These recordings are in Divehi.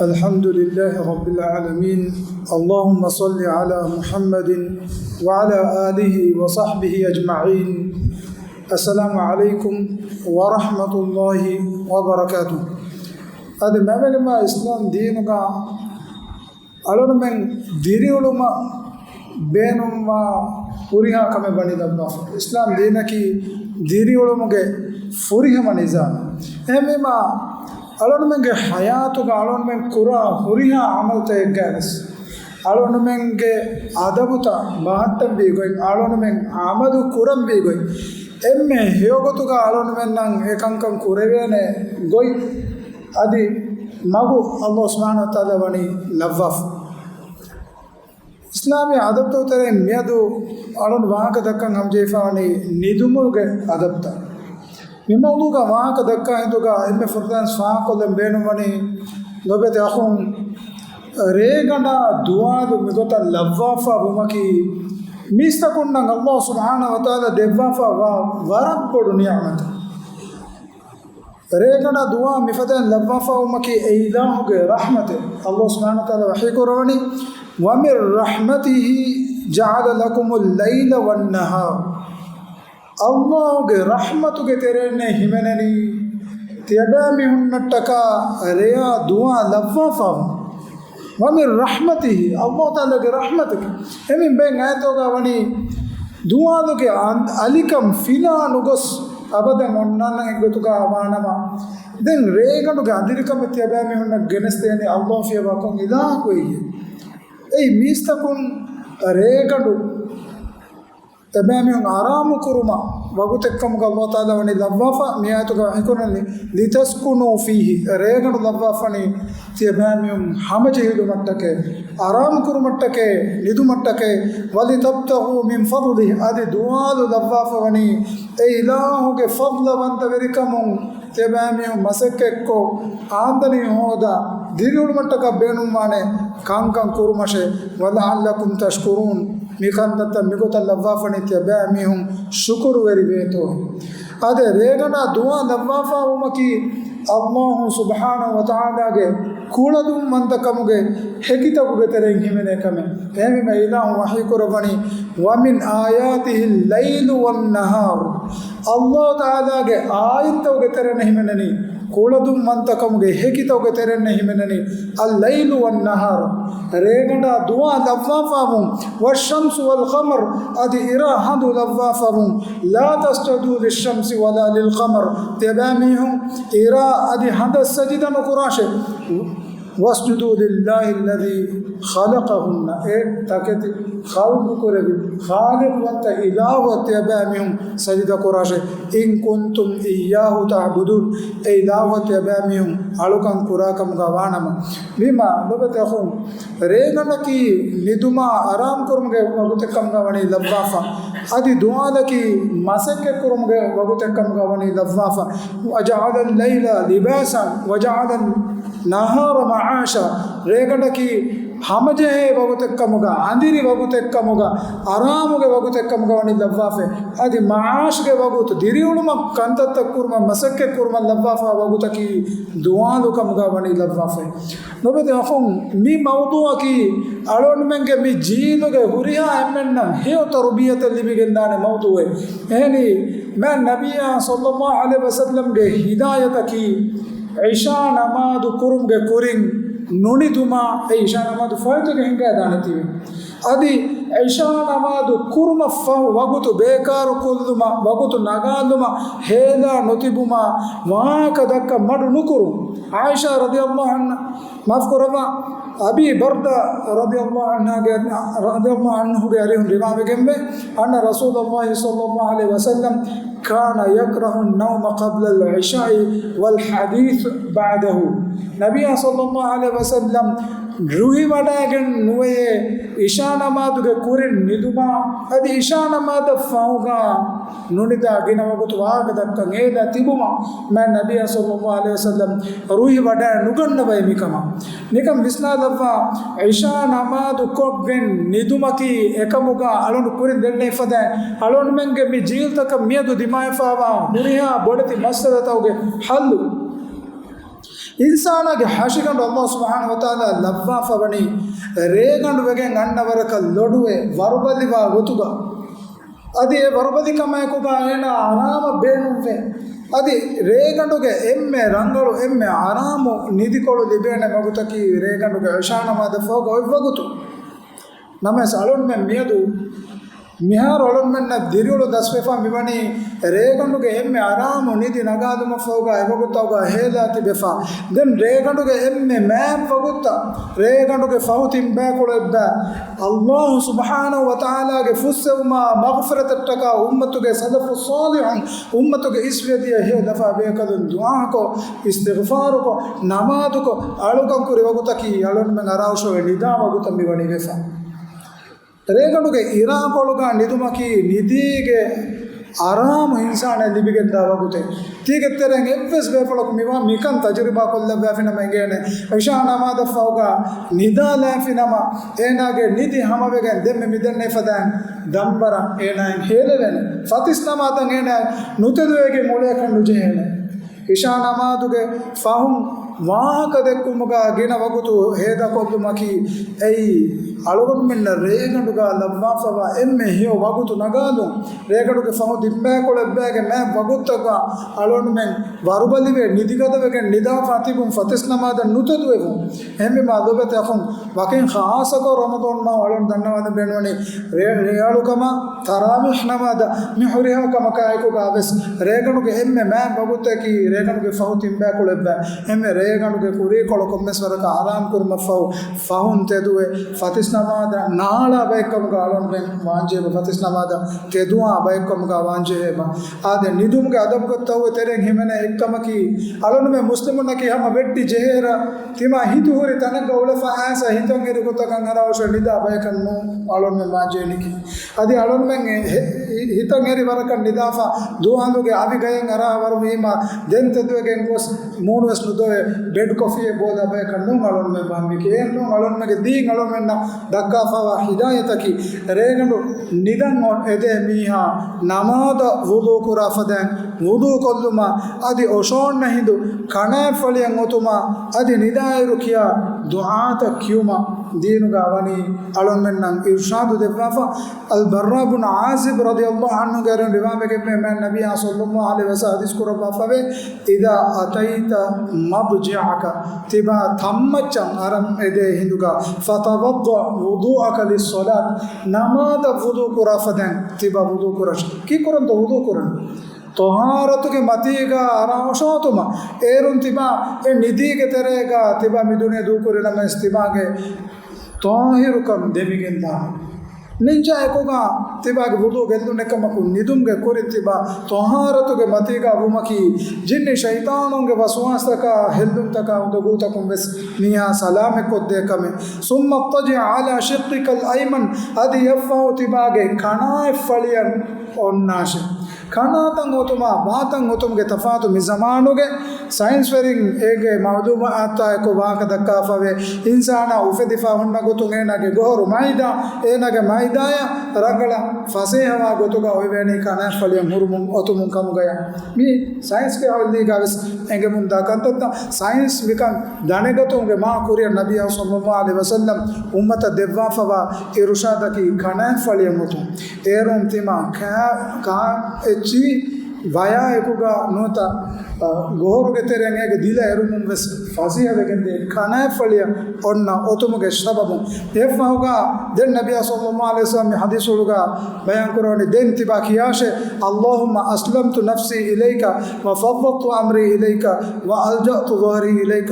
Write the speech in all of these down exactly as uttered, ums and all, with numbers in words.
الحمد لله رب العالمين. اللهم صل على محمد وعلى آله وصحبه أجمعين. السلام عليكم ورحمة الله وبركاته. އަދި މާމެގެމާ އިސްލާމް ދީނުގަ އަޅުންމެން ދިރިއުޅުމަށް ބޭނުންވާ ހުރިހާ ކަމެއް ވަނީ ލައްވާފަ. އިސްލާމް ދީނަކީ ދިރިއުޅުމުގެ ފުރިހަމަ ނިޒާމެއް. އެހެންވީމާ، އަޅުންމެންގެ ޙަޔާތުގަ އަޅުންމެން ކުރާ ހުރިހާ ޢަމަލުތަކެއްގައިވެސް، އަޅުންމެންގެ އަދަބުތައް ބަހައްޓަންވީ ގޮތް، އަޅުންމެން ޢަމަލު ކުރަންވީ ގޮތް، އެންމެ ހެޔޮގޮތުގަ އަޅުންމެންނަށް އެކަންކަން ކުރެވޭނެ ގޮތް އަދި މަގު ﷲ ސުބްޙާނަހޫ ވަތަޢާލާ ވަނީ ލައްވާފަ. އިސްލާމީ އަދަބުތަކުގެ ތެރެއިން މިއަދު އަޅުން ވާހަކަ ދައްކަން ހަމަޖެހިފަ ވަނީ ނިދުމުގެ އަދަބުތައް. މި މައުޟޫޢުގަ ވާހަކަ ދައްކާ ހިނދުގަ އެންމެ ފުރަތަމަ ފާހަގަކޮށްލަން ބޭނުންވަނީ ލޮބުވެތި އަޚުން، ރޭގަނޑާ ދުވާލު މިގޮތަށް ލައްވާފަ ވުމަކީ މީސްތަކުންނަށް ﷲ ސުބްޙާނަހޫ ވަތަޢާލާ ދެއްވާފަ ވާ ވަރަށް ބޮޑު ނިޢުމަތެއް. ރޭގަނޑާ ދުވާ މިފަދައިން ލައްވާފަ ވުމަކީ އެ އިލާހުގެ ރަޙްމަތެއް. ﷲ ސުބްޙާނަހޫ ވަތަޢާލާ ވަޙީ ކުރައްވަނީ، وَمِن رَّحْمَتِهِ جَعَلَ لَكُمُ اللَّيْلَ وَالنَّهَارَ. ﷲގެ ރަޙްމަތުގެ ތެރެއިންނޭ ހިމެނެނީ ތިޔަބައިމީހުންނަށްޓަކާ ރެޔާ ދުވާ ލައްވާފަ ވުން. وَمِن رَّحْمَتِهِ، ﷲ ތަޢާލާގެ ރަޙްމަތަކީ. އެމިން ބެން އާޔަތުގަ ވަނީ ދުވާލުގެ އަން-، އަލިކަން ފިލާ ނުގޮސް އަބަދަށް އޮންނާނެ ގޮތުގަ ވާނަމަ، ދެން ރޭގަނޑުގެ އަނދިރިކަމެއް ތިޔަބައިމީހުންނަށް ގެނެސްދޭނީ ﷲ ފިޔަވާ ކޮން އިލާހަކު އެއްޔޭ؟ އެއީ މީސްތަކުން ރޭގަނޑު އެބައިމީހުން އަރާމު ކުރުމަށް ވަގުތެއްކަމުގަ ﷲ ތަޢާލާ ވަނީ ލައްވާފަ. މި އާޔަތުގަ ވަޙީކުރަނީ، لِتَسْكُنُوا فِيهِ، ރޭގަނޑު ލައްވާފަނީ ތިޔަބައިމީހުން ހަމަޖެހިލުމަށްޓަކައި، އަރާމު ކުރުމަށްޓަކައި، ނިދުމަށްޓަކައި، وَلِتَبْتَغُوا مِن فَضْلِهِ، އަދި ދުވާލު ލައްވާފަ ވަނީ އެ އިލާހުގެ ފަޟްލުވަންތަވެރިކަމުން ތިޔަބައިމީހުން މަސައްކަތްކޮށް، އާމްދަނީ ހޯދާ، ދިރިއުޅުމަށްޓަކާ ބޭނުންވާނެ ކަންކަން ކުރުމަށޭ. وَلَعَلَّكُمْ تَشْكُرُونَ، މި ކަންތައްތައް މިގޮތަށް ލައްވާފަނީ ތިޔަބައިމީހުން ޝުކުރުވެރިވޭތޯ. އާދެ، ރޭގަނޑާ ދުވާ ލައްވާފަ ވުމަކީ ﷲ ސުބްޙާނަހޫ ވަތަޢާލާގެ ކުޅަދުންވަންތަކަމުގެ ހެކިތަކުގެ ތެރެއިން ހިމެނޭ ކަމެއް. އެހެންވީމަ އިލާހު ވަޙީކުރައްވަނީ، وَمِنْ آيَاتِهِ اللَّيْلُ وَالنَّهَارُ، ﷲ ތަޢާލާގެ އާޔަތްތަކުގެ ތެރެއިން ހިމެނެނީ، ކުޅަދުންވަންތަކަމުގެ ހެކިތަކުގެ ތެރެއިން ހިމެނެނީ، اللَّيْلُ وَالنَّهَارُ، ރޭގަނޑާ ދުވާ ލައްވާފަ ވުން، وَالشَّمْسُ وَالْقَمَرُ، އަދި އިރާ ހަނދު ލައްވާފަ ވުން، لَا تَسْجُدُوا لِلشَّمْسِ وَلَا لِلْقَمَرِ، ތިޔަބައިމީހުން އިރާ އަދި ހަނދަށް ސަޖިދަ ނުކުރާށޭ. وَاسْجُدُوا لِلَّهِ الَّذِي خَلَقَهُنَّ، އެ ތަކެތި ޚަލްޤު ކުރެއްވި ޚާލިޤުވަންތަ އިލާހުއަށް ތިޔަބައިމީހުން ސަޖިދަ ކުރާށޭ. إِن كُنتُمْ إِيَّاهُ تَعْبُدُونَ، އެ އިލާހުއަށް ތިޔަބައިމީހުން އަޅުކަން ކުރާކަމުގަ ވާނަމަ. ވީމާ ލޮބުވެތި އަޚުން، ރޭގަނޑަކީ ނިދުމާ އަރާމް ކުރުމުގެ ވަގުތެއްކަމުގަ ވަނީ ލައްވާފަ. އަދި ދުވާލަކީ މަސައްކަތް ކުރުމުގެ ވަގުތެއްކަމުގަ ވަނީ ލައްވާފަ. وَجَعَلَ اللَّيْلَ لِبَاسًا وَجَعَلَ النَّهَارَ مَعَاشًا، ރޭގަނޑަކީ ހަމަޖެހޭ ވަގުތެއްކަމުގަ، އަނދިރި ވަގުތެއްކަމުގަ، އަރާމުގެ ވަގުތެއްކަމުގަ ވަނީ ލައްވާފަ. އަދި މަޢާޝްގެ ވަގުތު، ދިރިއުޅުމަށް ކަންތައްތައް ކުރުމަށް މަސައްކަތް ކުރުމަށް ލައްވާފަ ވަގުތަކީ ދުވާލުކަމުގަ ވަނީ ލައްވާފަ. ލޮބުވެތި އަޚުން، މި މައުޟޫޢަކީ އަޅުގަނޑުމެންގެ މި ޖީލުގެ ހުރިހާ އެންމެންނަށް ހެޔޮ ތަރުބިޔަތެއް ލިބިގެންދާނެ މައުޟޫޢެއް. އެހެނީ، މާތް ނަބިއްޔާ ޞައްލައްލާހު ޢަލައިހި ވަސައްލަމްގެ ހިދާޔަތަކީ ޢިޝާ ނަމާދު ކުރުމުގެ ކުރިން ނުނިދުމާ، އެ ޢިޝާ ނަމާދު ފަހުތަކެއް ހިނގައިދާނެތީވެ. އަދި ޢިޝާ ނަމާދު ކުރުމަށްފަހު ވަގުތު ބޭކާރު ކޮށްލުމަށް، ވަގުތު ނަގާލުމަށް ހޭލާ ނުތިބުމާ، ވާހަކަ ދައްކަ މަޑު ނުކުރުން. ޢާއިޝާ ރަޟިޔައްލާހު ޢަންހާ މާފުކުރައްވާ، އަބީ ބަރްދާ ރަޟިޔައްލާހު ޢަންހާގެ، ރަޟިޔައްލާހު ޢަންހުގެ އަރިހުން ރިވާވެގެންވޭ، أَنَّ رَسُولَ اللَّهِ صَلَّى اللَّهُ عَلَيْهِ وَسَلَّمَ كَانَ يَكْرَهُ النَّوْمَ قَبْلَ الْعِشَاءِ وَالْحَدِيثَ بَعْدَهُ. ނަބިއްޔާ ޞައްލައްލާހު ޢަލައިހި ވަސައްލަމް ރުހިވަޑައިގެން ނުވެޔޭ، ޢިޝާ ނަމާދުގެ ކުރިން ނިދުމާ، އަދި ޢިޝާ ނަމާދަށް ފަހުގަ ނުނިދާ ގިނަ ވަގުތު ވާހަކަ ދައްކަން އޭލާ ތިބުމަށް މާތް ނަބިއްޔާ ޞައްލައްލާހު ޢަލައިހި ވަސައްލަމް ރުހި ވަޑައި ނުގަންނަވައި މިކަމަށް. ނިކަން ވިސްނާލައްވާ، ޢިޝާ ނަމާދު ކޮށްގެން ނިދުމަކީ އެކަމުގަ އަޅުން ކުރިން ދެންނެވި ފަދައިން، އަޅުންމެންގެ މި ޖީލްތަކަށް މިއަދު ދިމާވެފައިވާ ހުރިހާ ބޮޑެތި މައްސަލަތަކުގެ ޙައްލު. އިންސާނާގެ ހަށިގަނޑު އައްލާހު ސުބްޙާނަހު ވަތަޢާލާ ލައްވާފަ ވަނީ ރޭގަނޑު ވެގެން އަންނަ ވަރަކަށް ލޮޑުވެ ވަރުބަލިވާ ގޮތުގަ. އަދި އެ ވަރުބަލިކަމާއެކުގަ އޭނާ އަރާމަށް ބޭނުންވޭ. އަދި ރޭގަނޑުގެ އެންމެ ރަނގަޅު، އެންމެ އަރާމު ނިދިކޮޅު ލިބޭނެ ވަގުތަކީ ރޭގަނޑުގެ އިޝާ ނަމާދަށް ފަހުގަ އޮތް ވަގުތު. ނަމަވެސް އަޅުންމެން މިއަދު މިހާރު އަޅުންމެންނަށް ދިރިއުޅުން ދަސްވެފަ މިވަނީ ރޭގަނޑުގެ އެންމެ އަރާމު ނިދި ނަގާލުމަށްފަހުގަ އެވަގުތަކުގަ ހޭލާ ތިބެފަ. ދެން ރޭގަނޑުގެ އެންމެ މާތް ވަގުތަށް ރޭގަނޑުގެ ފަހު ތިން ބައިކުޅަ އެއްބައި އައްލާހު ސުބްޙާނަހު ވަތަޢާލާގެ ފުއްސެވުމާ މަޣްފިރަތަށްޓަކާ އުއްމަތުގެ ސަލަފުއް ޞާލިޙުން، އުއްމަތުގެ އިސްވެދިޔަ ހޭލަފާ ބޭކަލުން ދުޢާކޮށް، އިސްތިޣްފާރުކޮށް، ނަމާދުކޮށް، އަޅުކަން ކުރި ވަގުތަކީ އަޅުންމެން އަރާށުވެ ނިދާ ވަގުތަށް މިވަނީ ވެފަ. ރޭގަނޑުގެ އިރާކޮޅުގަ ނިދުމަކީ ނިދީގެ އަރާމު އިންސާނަށް ލިބިގެންދާ ވަގުތެއް. ތީގެ ތެރެއިން އެއްވެސް ބޭފުޅަކު މިވާ މިކަން ތަޖުރިބާ ކޮށްލައްވާފިނަމަ އެނގޭނެ، އިޝާ ނަމާދަށްފަހުގަ ނިދާލާފިނަމަ އޭނާގެ ނިދި ހަމަވެގެން ދެންމެ މިދެންނެވި ފަދައިން ދަންބަރަށް އޭނާއިން ހޭލެވޭނެ. ފަތިސް ނަމާދަށް އޭނާ ނުތެދުވެގެން އުޅޭކަށް ނުޖެހޭނެ. އިޝާ ނަމާދުގެ ފަހުން ވާހަކަ ދެއްކުމުގަ ގިނަ ވަގުތު ހޭދަކޮށްލުމަކީ އެއީ އަޅުގަނޑުމެންނަށް ރޭގަނޑުގަ ލައްވާފަވާ އެންމެ ހެޔޮ ވަގުތު ނަގާލުން. ރޭގަނޑުގެ ފަހު ތިން ބައިކުޅަ އެއްބައިގެ މާތް ވަގުތަކަށް އަޅުގަނޑުމެން ވަރުބަލިވެ ނިދިގަދަވެގެން ނިދާފަ ތިބުން ފަތިސް ނަމާދަށް ނުތެދުވެވުން. އެހެންވީމާ ލޮބުވެތި އަޚުން، ވަކިން ޚާއްޞަކޮށް ރަމަޟާން މަހު އަޅުން ދަންނަވާލަން ބޭނުންވަނީ ރޭ-، ރޭއަޅުކަމާ، ތަރާވީޙް ނަމާދަށް މި ހުރިހާ ކަމަކާއެކުގަ ވެސް ރޭގަނޑުގެ އެންމެ މާތް ވަގުތަކީ ރޭގަނޑުގެ ފަހު ތިން ބައިކުޅަ އެއްބައި. އެންމެ ރޭގަނޑުގެ ކުރީކޮޅު ކޮންމެސް ވަރަކަށް އަރާމް ކުރުމަށްފަހު ފަހުން ތެދުވެ، ފަތިސް ނަމާދަށް ނާޅާ ބައެއްކަމުގަ އަޅުންމެން ވާންޖެހޭ، ފަތިސް ނަމާދަށް ތެދުވާ ބައެއްކަމުގަ ވާންޖެހޭ. އާދެ، ނިދުމުގެ އަދަބުތައް ތެރެއިން ހިމެނޭ އެއްކަމަކީ، އަޅުންމެން މުސްލިމުންނަކީ ހަމަ ވެއްޓި ޖެހޭއިރަށް ތިމާ ހިތުހުރި ތަނެއްގަ އުޅެފަ އައިސް ހިތަށް އެރި ގޮތަކަށް އަރާށު ނިދާ ބަޔަކަށް ނޫން އަޅުންމެން ވާންޖެހެނީކީ. އަދި އަޅުންމެން ހި-، ހިތަށް އެރި ވަރަކަށް ނިދާފަ، ދުވާލުގެ އަވި ގަޔަށް އަރާ ވަރު ވީމާ، ދެން ތެދުވެގެން ގޮސް މޫނުވެސް ނުދޮވެ، ބެޑް ކޮފީއެއް ބޯލާ ބަޔަކަށް ނޫން އަޅުންމެން ވާންވީކީ. އެހެން ނޫން، އަޅުންމެންގެ ދީން އަޅުންމެންނަށް ދައްކާފަވާ ހިދާޔަތަކީ، ރޭގަނޑު ނިދަން އޮ-، އެދޭ މީހާ ނަމާދަށް ވުޟޫ ކުރާ ފަދައިން ވުޟޫ ކޮށްލުމާ، އަދި އޮށޯންނަ ހިނދު ކަނާތްފަޅިއަށް އޮތުމާ، އަދި ނިދާއިރު ކިޔާ ދުޢާތައް ކިޔުމަށް ދީނުގަ ވަނީ އަޅުންމެންނަށް އިރުޝާދު ދެއްވާފަ. އަލްބައްރާ ބުން ޢާޒިބް ރަޟިޔަﷲ ޢަންހުގެ އަރިހުން ރިވާވެގެންވޭ، މާތް ނަބިއްޔާ ޞައްލަﷲ ޢަލައިހި ވަސައްލަމަ ޙަދީޘް ކުރައްވާފަވޭ، إذا أتيت مضجعك، ތިބާ ތަންމައްޗަށް އަރަން އެދޭ ހިނދުގަ، فتوضأ وضوءك للصلاة، ނަމާދަށް ވުޟޫ ކުރާ ފަދައިން ތިބާ ވުޟޫ ކުރަށް. ކީއްކުރަންތޯ ވުޟޫ ކުރަން؟ ޠަހާރަތުގެ މަތީގަ އަރާ އޮށޯތުމަށް. އޭރުން ތިބާ އެ ނިދީގެ ތެރޭގަ ތިބާ މި ދުނިޔެ ދޫކުރި ނަމަވެސް ތިބާގެ ޠާހިރުކަން ދެމިގެންދާ. ނިންޖާ އެކުގަ ތިބާގެ ވުޟޫ ގެއްލުނެއްކަމަކު، ނިދުމުގެ ކުރިން ތިބާ ޠަހާރަތުގެ މަތީގަ ވުމަކީ، ޖިންނި ޝައިޠާނުންގެ ވަސްވާސްތަކާ، ހެއްލުންތަކާ، އުނދަގޫތަކުން ވެސް މީހާ ސަލާމަތްކޮށްދޭ ކަމެއް. ثم اضطجع على شقك الأيمن، އަދި އެއަށްފަހު ތިބާގެ ކަނާތްފަޅިއަށް އޮންނާށެ. ކަނާތައް އޮތުމާ ބާތައް އޮތުމުގެ ތަފާތު މި ޒަމާނުގެ ސައިންސްވެރިން އޭގެ މަޢުލޫމާތާއެކު ވާހަކަ ދައްކާފަވޭ. އިންސާނާ އުފެދިފަ ހުންނަ ގޮތުން އޭނާގެ ގޮހޮރު މައިދާ، އޭނާގެ މައިދާޔަށް ރަނގަޅަށް ފަސޭހަވާ ގޮތުގަ އޮވެވޭނީ ކަނާތްފަޅިއަށް ހުރުމުން އޮތުމުން ކަމުގަޔާ. މީ ސައިންސްގެ ހޮއްލީގަ ވެސް އެނގެމުންދާ ކަންތައްތައް. ސައިންސް މިކަން ދަނެގަތުމުގެ މާ ކުރިއަށް ނަބިއްޔާ ޞައްލަﷲ ޢަލައިހި ވަސައްލަމް އުއްމަތަށް ދެއްވާފަވާ އިރުޝާދަކީ ކަނާތްފަޅިއަށް އޮތުން. އޭރުން ތިމާ ކާ-، ކާ-، އެއްޗި ވަޔާ އެކުގަ ނުވަތަ، އަ، ގޮހޮރުގެ ތެރެއިން އޭގެ ދިލަ އެރުމުން ވެސް ފަސޭހަވެގެންދޭ ކަނާތްފަޅިއަށް އޮންނަ އޮތުމުގެ ސަބަބުން. އެއަށްފަހުގަ ދެން ނަބިއްޔާ ޞައްލަﷲ ޢަލައިހި ވަސައްލަމް މި ޙަދީޘުގަ ބަޔާންކުރަވަނީ، ދެން ތިބާ ކިޔާށޭ، اللهم أسلمت نفسي إليك وفوضت أمري إليك وألجأت ظهري إليك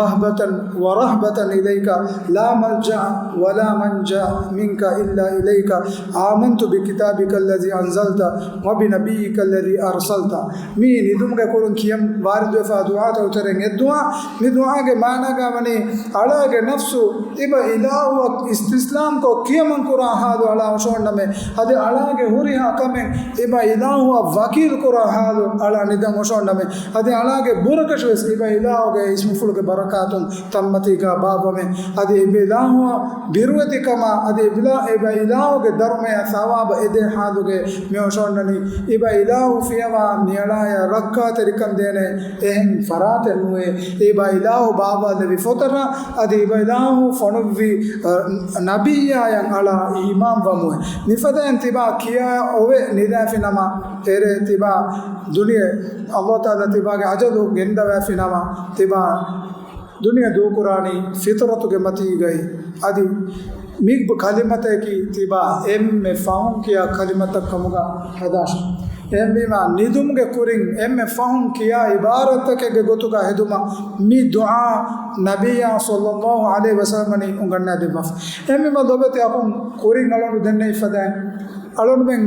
رهبة ورهبة إليك لا ملجأ ولا منجا منك إلا إليك آمنت بكتابك الذي أنزلت وبنبيك الذي أرسلت. މީ ނިދުމުގެ ކުރުން ކިޔަން ވާރިދުވެފާ ދުޢާތައް ތެރެއިން އެއްދުޢާ. މި ދުޢާގެ މާނާގަ ވަނީ، އަޅާގެ ނަފްސު އިބަ އިލާހުއަށް އިސްތިސްލާމްކޮށް ކިޔަމަން ކުރާ ޙާލު އަޅާ އޮށޯންނަމޭ. އަދި އަޅާގެ ހުރިހާ ކަމެއް އިބަ އިލާހުއަށް ވަކީލު ކުރާ ޙާލު އަޅާ ނިދަން އޮށޯންނަމޭ. އަދި އަޅާގެ ބުރަކަށި ވެސް އިބަ އިލާހުގެ އިސްމުފުޅުގެ ބަރަކާތުން ތަންމަތީގަ ބާއްވަމޭ. އަދި އިބަ އިލާހުއަށް ބިރުވެތިކަމާ، އަދި އިބަ އިލާ-، އިބަ އިލާހުގެ ދަރުމަޔަށް ސަވާބަށް އެދޭ ޙާލުގައި މި އޮށޯންނަނީ. އިބަ އިލާހު ފިޔަވާ މިއަޅާޔަށް ރައްކާތެރިކަން ދޭނެ އެހެން ފަރާތެއް ނުވޭ. އިބަ އިލާހު ބާވާލެވި ފޮތަށް އަދި އިބަ އިލާހު ފޮނުއްވި، އަ، ނަބިއްޔާއަށް އަޅާ އީމާން ވަމުވެ. މިފަދައިން ތިބާ ކިޔާ އޮވެ ނިދާފި ނަމަ، އެރޭ ތިބާ ދުނިޔެ އައްލާހު ތަޢާލާ ތިބާގެ އަޖަލު ގެންދަވާފި ނަމަ، ތިބާ ދުނިޔެ ދޫކުރާނީ ފިޠުރަތުގެ މަތީގައި. އަދި މި ކަލިމަތަކީ ތިބާ އެންމެ ފަހުން ކިޔާ ކަލިމަތައް ކަމުގަ ހަދާށެ. އެހެންވީމާ، ނިދުމުގެ ކުރިން އެންމެ ފަހުން ކިޔާ އިބާރާތްތަކެއްގެ ގޮތުގަ ހެދުމަށް މި ދުޢާ ނަބިއްޔާ ޞައްލައްލާހު ޢަލައިހި ވަސައްލަމަ އުނގަންނާ ދެއްވާފަ. އެހެންވީމާ، ލޮބުވެތި އަޚުން، ކުރިން އަޅުގަނޑު ދެންނެވި ފަދައިން އަޅުގަނޑުމެން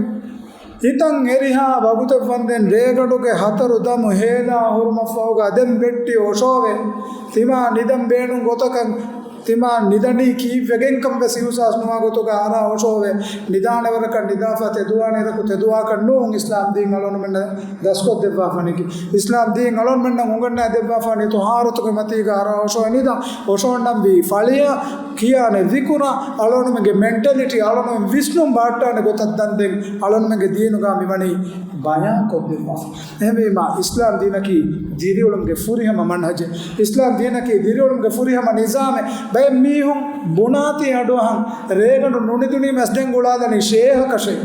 ހިތަށް އެރިހާ ވަގުތެއް ވަންދެން ރޭގަނޑުގެ ހަތަރު ދަމު ހޭލާ ހުރުމަށްފަހުގަ ދެން ބެއްޓި އޮށޯވެ، ތިމާ ނިދަން ބޭނުން ގޮތަކަށް، ތިމާ ނިދަނީ ކީއްވެގެންކަން ވެސް އިހުސާސް ނުވާ ގޮތުގަ އަރާ އޮށޯވެ، ނިދާނެ ވަރަކަށް ނިދާފަ، ތެދުވާނެ ވަރަކު ތެދުވާކަށް ނޫން އިސްލާމް ދީން އަޅުގަނޑުމެންނަށް ދަސްކޮށްދެއްވާފަނިކި. އިސްލާމް ދީން އަޅުގަނޑުމެންނަށް އުނގަންނާ ދެއްވާފަނީ ޠަހާރަތުގެ މަތީގަ އަރާ އޮށޯވެ ނިދަން، އޮށޯންނަންވީ ފަޅިއަށް، ކިޔާނެ ޛިކުރަށް، އަޅުގަނޑުމެންގެ މެންޓަލިޓީ، އަޅުގަނޑުމެން ވިސްނުން ބަހައްޓާނެ ގޮތަށް ދަންދެން އަޅުގަނޑުމެންގެ ދީނުގަ މިވަނީ ބަޔާން ކޮށްދެއްވާފަ. އެހެންވީމާ، އިސްލާމް ދީނަކީ ދިރިއުޅުމުގެ ފުރިހަމަ މަންހަޖެއް. އިސްލާމް ދީނަކީ ދިރިއުޅުމުގެ ފުރިހަމަ ނިޒާމެއް. ބައެއް މީހުން ބުނާތީ އަޑުއަހަން ރޭގަނޑު ނުނިދުނީމަ ދެން ގުޅާލަނީ ޝޭހަކަށޭ.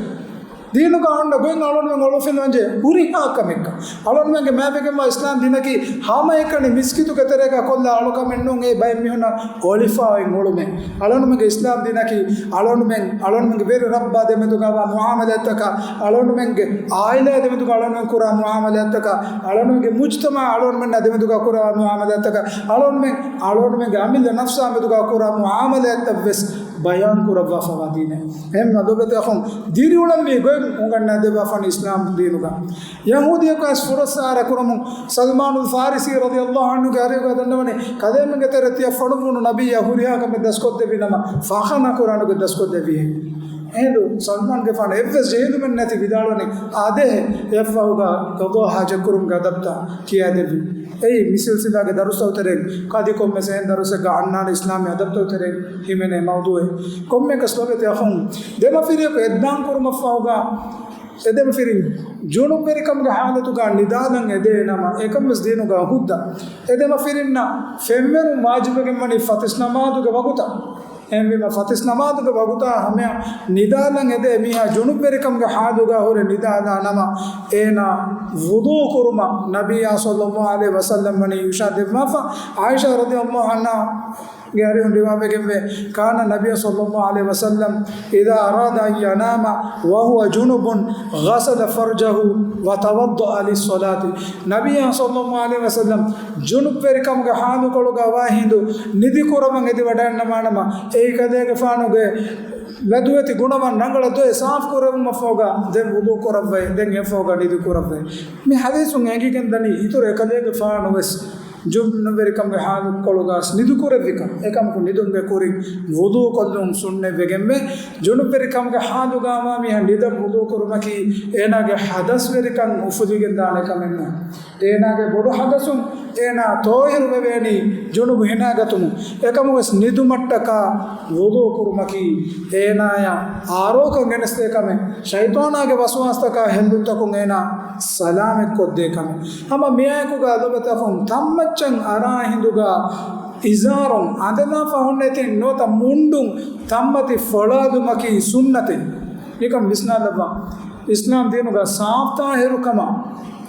ދީނުގަ އޮންނަ ގޮތް އަޅުގަނޑުމެން އޮޅުފިލަންޖެ ހުރިހާ ކަމެއްގަ. އަޅުގަނޑުމެންގެ މާތްވެގެންވާ އިސްލާމް ދީނަކީ ހަމައެކަނި މިސްކިތުގެ ތެރޭގަ ކޮށްލާ އަޅުކަމެއް ނޫން، އެ ބައެއް މީހުންނަށް އޮޅިފަ އޮތް އުޅުމެއް. އަޅުގަނޑުމެންގެ އިސްލާމް ދީނަކީ އަޅުގަނޑުމެން، އަޅުގަނޑުމެންގެ ވެރި ރައްބާ ދެމެދުގަވާ މުޢާމަލާތްތަކާ، އަޅުގަނޑުމެންގެ އާއިލާ ދެމެދުގަ އަޅުގަނޑުމެން ކުރާ މުޢާމަލާތްތަކާ، އަޅުގަނޑުމެންގެ މުޖްތަމަޢާ އަޅުގަނޑުމެންނާ ދެމެދުގަ ކުރާ މުޢާމަލާތްތަކާ، އަޅުގަނޑުމެން، އަޅުގަނޑުމެންގެ އަމިއްލަ ނަފްސާ މެދުގަ ކުރާ މުޢާމަލާތްތައް ވެސް ބަޔާން ކުރައްވާފަވާ ދީނެއް. އެހެންވީމަ ލޮބުވެތި އަޚުން، ދިރިއުޅެންވީ ގޮތް އުނގަންނާ ދެއްވާފަނީ އިސްލާމް ދީނުގަ. ޔަހޫދިޔަކު އައިސް ފުރައްސާރަ ކުރަމުން ސަލްމާނުލް ފާރިސީ ރަޟިޔަﷲ ޢަންހުގެ އަރިހުގަ ދަންނަވަނީ، ކަލޭމެންގެ ތެރެ ތިޔަ ފޮނުއްވުނު ނަބިއްޔާ ހުރިހާ ކަމެއް ދަސްކޮށްދެއްވި ނަމަ، ފާޚާނާ ކުރާނުގެ ދަސްކޮށްދެއްވިހެން. އެހިނދު ސަލްމާންގެފާނު އެއްވެސް ޖެހިލުމެއް ނެތި ވިދާޅުވަނީ، އާދޭހެ، އެއަށްފަހުގަ ޤަޟާ ޙާޖަތްކުރުމުގެ އަދަބްތައް ކިޔާދެއްވި. އެއީ މި ސިލްސިލާގެ ދަރުސްތައް ތެރެއިން ކަދިކޮންމެސް އެހެން ދަރުސެއްގަ އަންނާނެ އިސްލާމީ އަދަބްތައް ތެރެއިން ހިމެނޭ މައުޟޫޢެއް. ކޮންމެއަކަސް ލޮބުވެތި އަޚުން، ދެމަފިރިޔަކު އެއްދާން ކުރުމަށްފަހުގަ، އެ ދެމަފިރިން ޖުނުބްވެރިކަމުގެ ޙާލަތުގަ ނިދާލަން އެދޭ ނަމަ، އެކަން ވެސް ދީނުގަ ހުއްދަ. އެ ދެމަފިރިންނަށް ފެންވެރުން ވާޖިބުވެގެން ވަނީ ފަތިސް ނަމާދުގެ ވަގުތަށް. އެހެންވީމަ، ފަތިސް ނަމާދުގެ ވަގުތާ ހަމަޔަށް ނިދާލަން އެދޭ މީހާ ޖުނުބްވެރިކަމުގެ ޙާލުގަ ހުރެ ނިދާލާ ނަމަ، އޭނާ ވުޟޫ ކުރުމަށް ނަބިއްޔާ ޞައްލަﷲ ޢަލައިހި ވަސައްލަމް ވަނީ އިރުޝާދު ދެއްވާފަ. ޢާއިޝާ ރަޟިޔަﷲ ޢަންހާ ގެ އަރިހުން ރިވާވެގެންވޭ، كان النبي صلى الله عليه وسلم إذا أراد أن ينام وهو جنب غسل فرجه وتوضأ للصلاة. ނަބިއްޔާ ޞައްލަﷲ ޢަލައިހި ވަސައްލަމް ޖުނުބްވެރިކަމުގެ ޙާލުކޮޅުގަ ވާ ހިނދު ނިދިކުރަމުން އެދިވަޑައިންނަވާނަމަ، އެއީ ކަލޭގެފާނުގެ ލަދުވެތި ގުނަވަން ރަނގަޅަށް ދޮވެ ސާފު ކުރެވުމަށްފަހުގަ ދެން ވުޟޫ ކުރައްވައި، ދެން އެފަހުގަ ނިދި ކުރައްވައި. މި ޙަދީޘުން އެނގިގެން ދަނީ، އިތުރު އެކަލޭގެފާނު ވެސް ޖުނުބްވެރިކަމުގެ ޙާލުކޮޅުގަ ނިދިކުރެއްވިކަން. އެކަމަކު ނިދުމުގެ ކުރިން ވުޟޫ ކޮށްލުން ސުންނަތްވެގެންވޭ. ޖުނުބްވެރިކަމުގެ ޙާލުގަ ވާ މީހާ ނިދަން ވުޟޫ ކުރުމަކީ އޭނާގެ ޙަދަސްވެރިކަން އުފުލިގެން ދާނެ ކަމެއް ނޫން. އޭނާގެ ބޮޑު ޙަދަސުން އޭނާ ޠާހިރު ވެވޭނީ ޖުނުބު ހިނާގަތުމުން. އެކަމުވެސް ނިދުމަށްޓަކާ ވުޟޫ ކުރުމަކީ އޭނާޔަށް އާރޯކަން ގެނެސްދޭ ކަމެއް، ޝައިޠާނާގެ ވަސްވާސްތަކާ ހެއްލުންތަކުން އޭނާ ސަލާމަތްކޮށްދޭ ކަމެއް. ހަމަ މިއާއެކުގަ ލޮބުވެތި އަޚުން، ތަންމައްޗަށް އަރާ ހިނދުގަ އިޒާރުން އަނދަލާފަ ހުންނެތިން ނުވަތަ މުންޑުން ތަންމަތި ފޮޅާލުމަކީ ސުންނަތެއް. ނިކަން ވިސްނާލައްވާ. އިސްލާމް ދީނުގަ ސާފުތާހިރުކަމަށް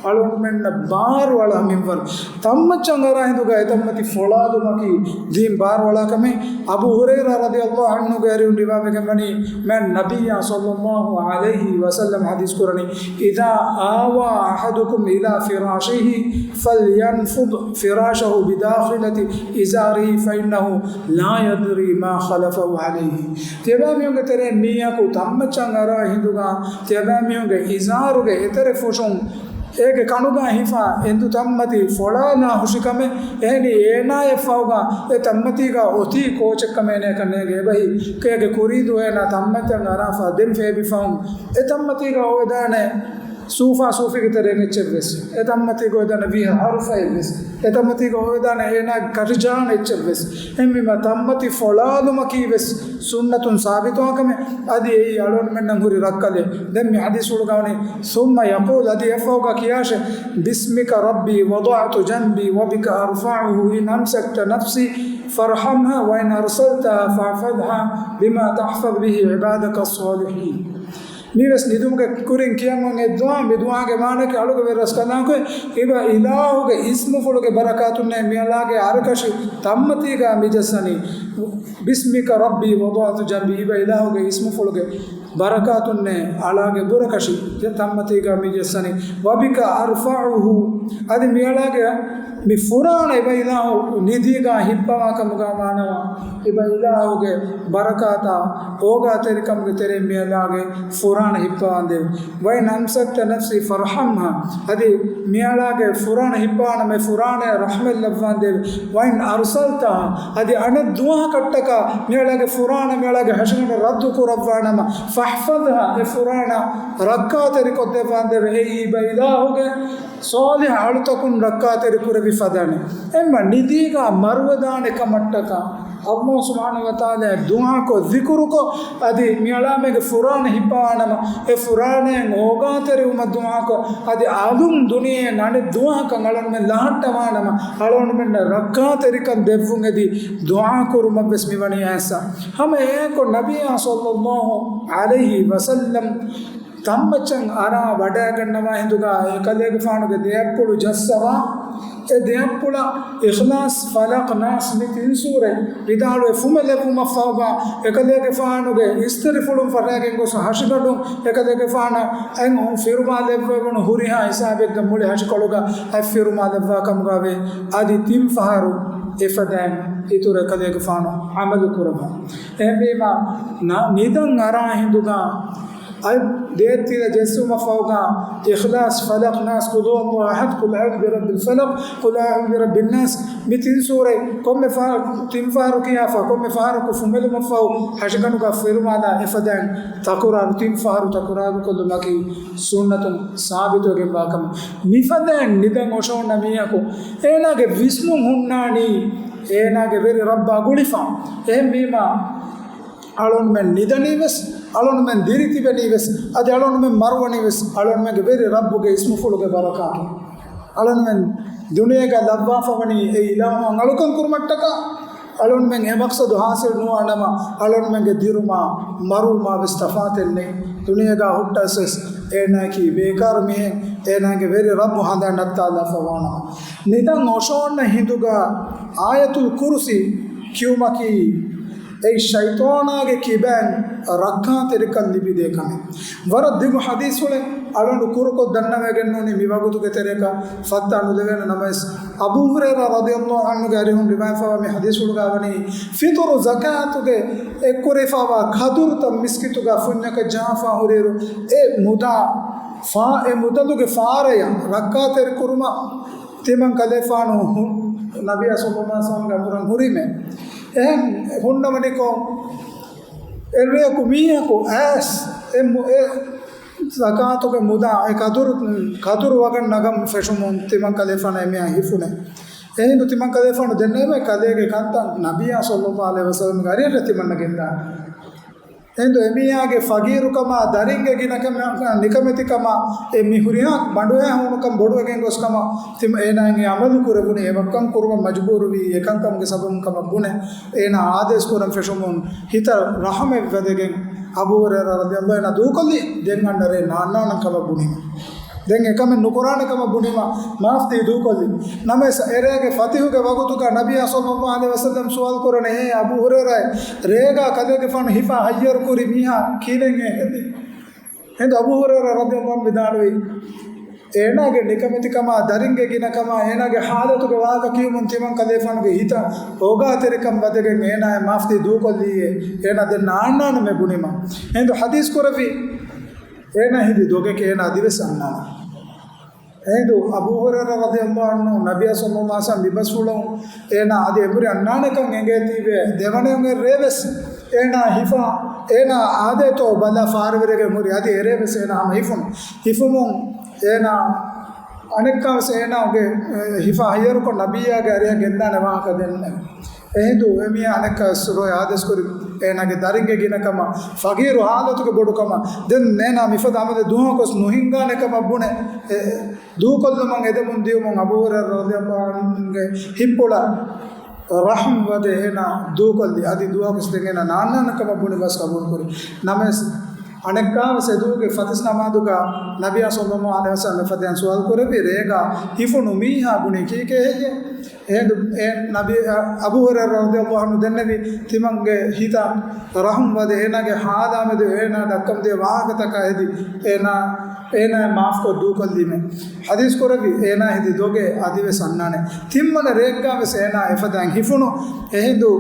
އަޅުގަނޑުމެންނަށް ބާރުއަޅާ މިންވަރު. ތަންމައްޗަށް އަރާ ހިނދުގަ އެތަންމަތި ފޮޅާލުމަކީ ދީން ބާރުއަޅާ ކަމެއް. އަބޫ ހުރައިރާ ރަޟިޔަﷲ ޢަންހުގެ އަރިހުން ރިވާވެގެން ވަނީ، މާތް ނަބިއްޔާ ޞައްލަﷲ ޢަލައިހި ވަސައްލަމަ ޙަދީޘް ކުރަނީ، إذا آوى أحدكم إلى فراشه فلينفض فراشه بداخلة إزاره فإنه لا يدري ما خلفه عليه. ތިޔަބައިމީހުންގެ ތެރެއިން މީހަކު ތަންމައްޗަށް އަރާ ހިނދުގަ ތިޔަބައިމީހުންގެ އިޒާރުގެ އެތެރެ ފުށުން އޭގެ ކަނުގަ ހިފާ އެނދު ތަންމަތި ފޮޅާލާ ހުށި ކަމެއް. އެހެނީ އޭނާޔަށްފަހުގަ އެ ތަންމަތީގަ އޮތީ ކޯޗެއްކަމޭ ނޭކަން ނޭނގޭ އެބަހީ. އޭގެ ކުރީދޫ އޭނާ ތަންމަތިއަށް އަރާފަ ދެން ފޭބިފަހުން އެ ތަންމަތީގަ އޮވެދާނެ ސޫފާ ސޫފީގެ ތެރެއިން އެއްޗެއްވެސް، އެ ތަންމަތީގަ އޮވެދާނެ ވީހަ ހަރުފައެއްވެސް، އެ ތަންމަތީގަ އޮވެދާނެ އޭނާގެ ކަށިޖާނެ އެއްޗެއްވެސް، އެހެންވީމަ ތަންމަތި ފޮޅާލުމަކީވެސް ސުންނަތުން ސާބިތުވާ ކަމެއް. އަދި އެއީ އަޅުގަނޑުމެންނަށް ހުރި ރައްކަލެއް. ދެން މި ޙަދީޘްފުޅުގަ ވަނީ، ثم يقول، އަދި އެއަށްފަހުގަ ކިޔާށޭ، باسمك ربي وضعت جنبي وبك أرفعه، إن أمسكت نفسي فارحمها وإن أرسلتها فاحفظها بما تحفظ به عبادك الصالحين. މީވެސް ނިދުމުގެ ކުރިން ކިޔަންވަން އެއް ދުޢާ، މި ދުޢާގެ މާނައަކީ އަޅުގަނޑުމެން ވެރިރަސްކަލާނގެ އިބަ އިލާހުގެ އިސްމުފުޅުގެ ބަރަކާތުންނޭ މިއަޅާގެ އަރަކަށި ތަންމަތީގަ މި ޖައްސަނީ. باسمك ربي وضعت جنبي، އިބަ އިލާހުގެ އިސްމުފުޅުގެ ބަރަކާތުންނޭ އަޅާގެ ބުރަކަށި ތަންމަތީގަ މި ޖައްސަނީ. وبك أرفعه، އަދި މިއަޅާގެ މި ފުރާނަ އިބަ އިލާހު ނިދީގަ ހިއްޕަވާ ކަމުގަ ވާނަމަ، އިބަ އިލާހުގެ ބަރަކާތާ އޯގާތެރިކަމުގެ ތެރެއިން މިއަޅާގެ ފުރާނަ ހިއްޕަވާނދޭވެ. وإن أمسكت نفسي فارحمها، އަދި މިއަޅާގެ ފުރާނަ ހިއްޕަވާނަމަ އެ ފުރާނަޔަށް ރަޙްމަތް ލައްވާނދޭވެ. وإن أرسلتها، އަދި އަނެއް ދުވަހަކަށްޓަކާ މިއަޅާގެ ފުރާނަ މިއަޅާގެ ހަށިގަނޑަށް ރައްދު ކުރައްވާނަމަ، فاحفظها، އެ ފުރާނަ ރައްކާތެރިކޮށްދެއްވާނދޭވެ. އެއީ އިބަ އިލާހުގެ ޞާލިޙު އަޅުތަކުން ރައްކާތެރި ކުރެވި ފަދައިން. އެންމެ ނިދީގަ މަރުވެދާނެ ކަމަށްޓަކާ، ﷲ ސުބްޙާނަހޫ ވަތަޢާލާ ދުޢާކޮށް، ޛިކުރުކޮށް، އަދި މިއަޅާމެންގެ ފުރާނަ ހިއްޕަވާނަމަ، އެ ފުރާނައިން އޯގާތެރިވުމަށް ދުޢާކޮށް، އަދި އަލުން ދުނިޔެއަށް އަނެއް ދުވަހަކަށް އަޅުގަނޑުމެން ލަހައްޓަވާނަމަ، އަޅުގަނޑުމެންނަށް ރައްކާތެރިކަން ދެއްވުން އެދި ދުޢާ ކުރުމަށްވެސް މިވަނީ އައިސް. ހަމަ އެއާއެކު ނަބިއްޔާ ޞައްލައްލާހު ޢަލައިހި ވަސައްލަމް ތަންމައްޗަށް އަރާ ވަޑައިގަންނަވާ ހިނދުގަ އެކަލޭގެފާނުގެ ދެއަތްޕުޅު ޖައްސަވާ، އެ ދެއަތްޕުޅަށް އިޚްލާޞް، ފަލަޤް، ނާސް މި ތިން ސޫރަތް ވިދާޅުވެ ފުމެލެއްވުމަށްފަހުގަ، އެކަލޭގެފާނުގެ އިސްތިރިފުޅުން ފަށައިގެން ގޮސް ހަށިގަނޑުން އެކަލޭގެފާނަށް އެން ފިރުމާލެއްވެވުނު ހުރިހާ ހިސާބެއްގަ މުޅި ހަށިކޮޅުގަ އަތް ފިރުމާލެއްވާ ކަމުގަވޭ. އަދި ތިން ފަހަރު އެފަދައިން އިތުރަށް އެކަލޭގެފާނު ޢަމަލު ކުރައްވާ. އެހެންވީމަ، ނަ-، ނިދަން އަރާ ހިނދުގަ އަތް ދޭތިލަ ޖެއްސުމަށްފަހުގަ، އިޚްލާޞް، ފަލަޤް، ނާސް، قل هو الله أحد، قل أعوذ برب الفلق، قل أعوذ برب الناس، މި ތިން ސޫރަތް ކޮންމެ ފަހަރަކު، ތިން ފަހަރު ކިޔާފަ، ކޮންމެ ފަހަރަކު ފުމެލުމަށްފަހު، ހަށިގަނޑުގަ ފިރުމާލާ އެފަދައިން ތަކުރާރު، ތިން ފަހަރު ތަކުރާރުކޮށްލުމަކީ ސުންނަތުން ސާބިތުވެގެންވާ ކަމެއް. މިފަދައިން ނިދަން އޮށޯންނަ މީހަކު، އޭނާގެ ވިސްނުން ހުންނާނީ، އޭނާގެ ވެރި ރައްބާ ގުޅިފަ. އެހެންވީމަ، އަޅުންމެން ނިދަނީވެސް، އަޅުންމެން ދިރިތިބެނީވެސް، އަދި އަޅުންމެން މަރުވަނީވެސް، އަޅުންމެންގެ ވެރި ރައްބުގެ އިސްމުފުޅުގެ ބަރަކާތުން. އަޅުންމެން ދުނިޔޭގަ ލައްވާފަވަނީ އެ އިލާހު އަޅުކަން ކުރުމަށްޓަކާ، އަޅުންމެން އެ މަޤްޞަދު ޙާޞިލް ނުވާނަމަ، އަޅުންމެންގެ ދިރުމާ މަރުވުމާ ވެސް ތަފާތެއް ނެތް. ދުނިޔޭގަ ހުއްޓަސް ވެސް އޭނާއަކީ ބޭކާރު މީހެއް، އޭނާގެ ވެރި ރައްބު ހަނދާން ނައްތާލާފަވާނަމަ. ނިދަން އޮށޯންނަ ހިނދުގަ އާޔަތުލް ކުރުސީ ކިޔުމަކީ، އެއީ ޝައިޠާނާގެ ކިބައިން ރައްކާތެރިކަން ލިބިދޭ ކަމެއް. ވަރަށް ދިގު ޙަދީޘްފުޅެއް އަޅުގަނޑު ކުރުކޮށް ދަންނަވައިގެންނޫނީ މި ވަގުތުގެ ތެރޭގަ ފައްތާ ނުލެވޭނެ ނަމަވެސް، އަބޫ ހުރައިރާ ރަޟިޔަﷲ ޢަންހުގެ އަރިހުން ރިވާޔަތްވެފަވާ މި ޙަދީޘްފުޅުގަ ވަނީ، ފިޠުރު ޒަކާތުގެ އެއްކުރެވިފައިވާ ކަދުރުތައް މިސްކިތުގަ ފުންޏަކަށް ޖަހާފަ ހުރިއިރު، އެ މުދާ ފާ-، އެ މުދަލުގެ ފާރަޔަށް ރައްކާތެރިކުރުމަށް ތިމަން ކަލޭފާނު ހު-، ނަބިއްޔާ ޞައްލަﷲ ޢަލައިހި ވަސައްލަމްގެ އަމުރަށް ހުރީމޭ. އެހެން ހުންނަވަނިކޮށް، އެއްރެއަކު މީހަކު އައިސް އެ މު-، އެ ޒަކާތުގެ މުދާ އެ ކަދުރު، ކަދުރު ވަގަށް ނަގަން ފެށުމުން ތިމަން ކަލޭފާނަށް އެމީހާ ހިފުނެ. އެހިނދު ތިމަން ކަލޭފާނު ދެންނެވި ކަލޭގެ ކަންތައް ނަބިއްޔާ ޞައްލަﷲ ޢަލައިހި ވަސައްލަމްގެ އަރިހަށް ތިމަންނަށް ގެންދާނެ. އެހިނދު އެމީހާގެ ފަގީރުކަމާ، ދަރިންގެ ގިނަކަމާ، ނިކަމެތިކަމާ، އެ މި ހުރިހާ ބަނޑުހައި ހޫނުކަން ބޮޑުވެގެން ގޮސް ކަމަށް ތިމަން އޭނާއަށް އެ ޢަމަލު ކުރެވުނީ. އެ ވައްކަން ކުރުމަށް މަޖުބޫރުވީ އެކަންކަމުގެ ސަބަބުން ކަމަށް ބުނެ، އޭނާ އާދޭސް ކުރަން ފެށުމުން ހިތަށް ރަޙަމެއް ވެދެގެން އަބޫ ހުރައިރާ ރަޟިޔަﷲ ޢަންހު އޭނާ ދޫކޮށްލީ. ދެން އަންނަ ރޭ ނާންނާނަން ކަމަށް ބުނީމަ. ދެން އެކަމެއް ނުކުރާނެ ކަމަށް ބުނީމަ، މާފްދީ ދޫކޮށްލި. ނަމަވެސް، އެރޭގެ ފަތިހުގެ ވަގުތުގަ ނަބިއްޔާ ޞައްލަﷲ ޢަލައިހި ވަސައްލަމް ސުވާލު ކުރަނީ، އޭ އަބޫ ހުރައިރާ، ރޭގަ ކަލޭގެފާނު ހިފާ ހައްޔަރު ކުރި މީހާ ކިހިނެއް ހެދީ؟ އެހިނދު އަބޫ ހުރައިރާ ރަޟިޔަﷲ ޢަންހު ވިދާޅުވި، އޭނާގެ ނިކަމެތިކަމާ، ދަރިންގެ ގިނަކަމާ، އޭނާގެ ޙާލަތުގެ ވާހަކަ ކިޔުމުން ތިމަން ކަލޭފާނުގެ ހިތަށް އޯގާތެރިކަން ވަދެގެން އޭނާއަށް މާފްދީ ދޫކޮށްލީއޭ. އޭނާ ދެން ނާންނާނަމޭ ބުނީމަ. އެހިނދު ޙަދީޘް ކުރެއްވި، އޭނާ ހެދި ދޮގެކޭ އޭނާ އަދިވެސް އަންނާނެ. އެހިނދު އަބޫ ހުރައިރާ ރަޟިޔަﷲ ޢަންހު ނަބިއްޔާ ޞައްލަﷲ ޢަލައިހި ވަސައްލަމް ބިބަސްފުޅުން އޭނާ އަދި އެނބުރި އަންނާނެކަން އެނގޭތީވެ، ދެވަނައަށް ރޭވެސް އޭނާ ހިފާ، އޭނާ އާދޭތޯ ބަލާ ފާރުވެރިގެ ހުރި އަދި އެރޭވެސް އޭނާ ހަމަ ހިފުނު. ހިފުމުން އޭނާ އަނެއްކާވެސް އޭނާގެ، އެ، ހިފާ ހައްޔަރުކޮށް ނަބިއްޔާގެ އަރިހަށް ގެންދާނެ ވާހަކަ ދެންނެވި. އެހިނދު އެމީހާ އަނެއްކާވެސް ރޮއެ އާދޭސްކުރި އޭނާގެ ދަރިންގެ ގިނަކަމަށް ފަގީރު ހާލަތުގެ ބޮޑުކަމަށް ދެން އޭނާ މިފަދަ އަމަލެއް ދުވަހަކުވެސް ނުހިނގާނެ ކަމަށް ބުނެ، އެ، ދޫކޮށްލުމަށް އެދެމުން ދިޔުމުން އަބޫ ހުރައިރާ ރަޟިޔަﷲ ޢަންހުގެ ހިތްޕުޅަށް ރަޙުމް ވަދެ އޭނާ ދޫކޮށްލި. އަދި ދުވަހަކުވެސް ދެން އޭނާ ނާންނާނެ ކަމަށް ބުނި ބަސް ޤަބޫލުކުރި. ނަމަވެސް، އަނެއްކާވެސް އެދުވަހުގެ ފަތިސް ނަމާދުގަ ނަބިއްޔާ ޞައްލަﷲ ޢަލައިހި ވަސައްލަމް އެފަދައިން ސުވާލު ކުރެއްވި، ރޭގަ ހިފުނު މީހާ ބުނީ ކީކޭ ހެއްޔޭ؟ އެހިނދު އެ ނަބީ، އަ، އަބޫ ހުރައިރާ ރަޟިޔަﷲ ޢަންހު ދެންނެވި ތިމަންގެ ހިތަށް ރަޙުމް ވަދެ އޭނާގެ ހާލާ މެދު އޭނާ ދައްކަމުން ދިޔަ ވާހަކަތަކާ ހެދި އޭނާ، އޭނާއަށް މާފްކޮށް ދޫކޮށްލީމޭ. ޙަދީޘް ކުރެއްވި އޭނާ ހެދި ދޮގެއް އަދިވެސް އަންނާނެ. ތިންވަނަ ރެއެއްގަވެސް އޭނާ އެފަދައިން ހިފުނު. އެހިނދު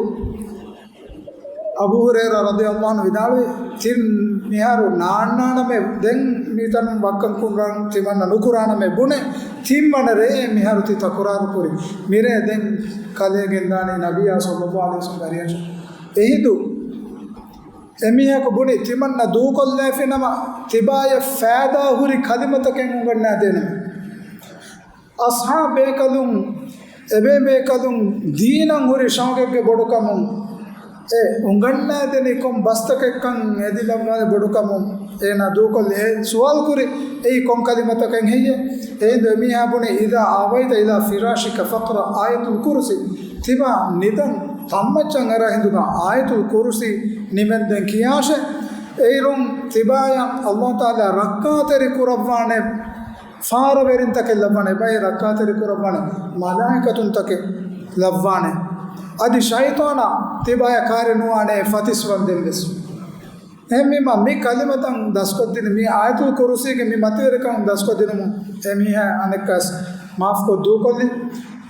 އަބޫ ހުރައިރާ ރަޟިޔަﷲ ޢަންހު ވިދާޅުވި، ތިން މިހާރު ނާންނާނަމޭ، ދެން މިތަނުން ވައްކަން ކުރަން ތިމަންނަ ނުކުރާނަމޭ ބުނެ، ތިންވަނަ ރެއެއް މިހާރު ތި ތަކުރާރު ކުރި. މިރޭ ދެން ކަލޭ ގެންދާނީ ނަބިއްޔާ ޞައްލަﷲ ޢަލައިހި ވަސައްލަމްގެ އަރިހަށް. އެހިނދު އެމީހަކު ބުނި، ތިމަންނަ ދޫކޮށްލައިފި ނަމަ، ތިބާޔަށް ފައިދާ ހުރި ކަލިމަތަކެއް އުނގަންނާދޭނަމޭ. އަޞްޙާބު ބޭކަލުން، އެބޭބޭކަލުން ދީނަށް ހުރި ޝައުޤެއްގެ ބޮޑުކަމުން އެ އުނގަންނާދެނީ ކޮން ބަސްތަކެއްކަން އެދިލައްވާނެ ބޮޑުކަމުން އޭނާ ދޫކޮށްލި. އެ ސުވާލު ކުރި، އެއީ ކޮން ކަލިމަތަކެއް ހެއްޔޭ؟ އެހިނދު އެމީހާ ބުނި، إذا آويت إلى فراشك فاقرأ آية الكرسي. ތިބާ ނިދަން ތަންމައްޗަށް އަރާ ހިނދުގަ އާޔަތުލް ކުރުސީ ނިމެންދެން ކިޔާށޭ. އެއިރުން ތިބާޔަށް ﷲ ތަޢާލާ ރައްކާތެރި ކުރައްވާނެ ފާރަވެރިންތަކެއް ލައްވާނެ، އެބައި ރައްކާތެރި ކުރައްވާނެ މަލާއިކަތުންތަކެއް ލައްވާނެ. އަދި ޝައިޠާނާ ތިބާޔަށް ކާރި ނުވާނެ ފަތިސް ވަންދެން ވެސް. އެހެންވީމަ، މި ކަލިމަތަން ދަސްކޮށްދިނުމުން، މި އާޔަތުލް ކުރުސީގެ މި މަތިވެރިކަން ދަސްކޮށްދިނުމުން އެމީހާ އަނެއްކާވެސް މާފްކޮށް ދޫކޮށްލި.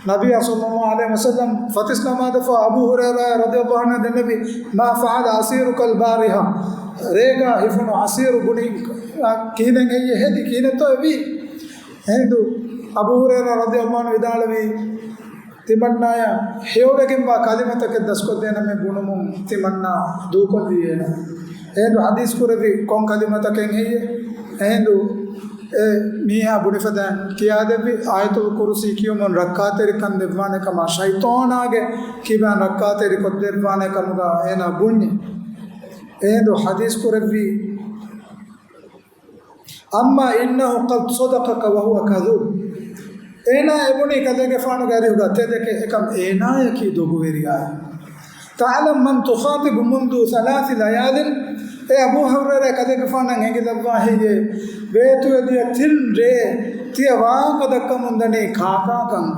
ނަބިއްޔާ ޞައްލަﷲ ޢަލައިހި ވަސައްލަމް ފަތިސް ނަމާދަށްފަހު އަބޫ ހުރައިރާ ރަޟިޔަﷲ ޢަންހު ދެންނެވި، ما فعل أسيرك البارحة؟ ރޭގަ ހިފުނު އަސީރު ބުނި، އަ، ކިހިނެއް ހެއްޔޭ ހެދި، ކިހިނެއްތޯ އެވީ؟ އެހިނދު އަބޫ ހުރައިރާ ރަޟިޔަﷲ ޢަންހު ވިދާޅުވީ، ތިމަންނާޔަށް ހެޔޮވެގެންވާ ކަލިމަތަކެއް ދަސްކޮށްދޭނަމޭ ބުނުމުން ތިމަންނާ ދޫކޮށްލި އޭނަ. އެހިނދު ޙަދީޘް ކުރެއްވި ކޮން ކަލިމަތަކެއް ހެއްޔޭ؟ އެހިނދު އެ މީހާ ބުނިފަދައިން ކިޔާދެއްވި، އާޔަތުލް ކުރުސީ ކިޔުމުން ރައްކާތެރިކަން ދެއްވާނެ ކަމަށް، ޝައިޠާނާގެ ކިބައިން ރައްކާތެރި ކޮށްދެއްވާނެ ކަމުގަ އޭނާ ބުންޏި. އެހިނދު ޙަދީޘް ކުރެއްވީ، أما إنه قد صدقك وهو كذوب. އޭނާ އެބުނީ ކަލޭގެފާނުގެ އަރިހުގަ ތެދެކޭ، އެކަމް އޭނާޔަކީ ދޮގުވެރިޔާއޭ. تعلم من تخاطب منذ ثلاث ليال؟ އޭ އަބޫ ހުރައިރާ، ކަލޭގެފާނަށް އެނގިލައްވާ ހެއްޔޭ، ވޭތުވެދިޔަ ތިން ރޭ ތިޔަ ވާހަކަ ދައްކަމުންދަނީ ކާކާކަން؟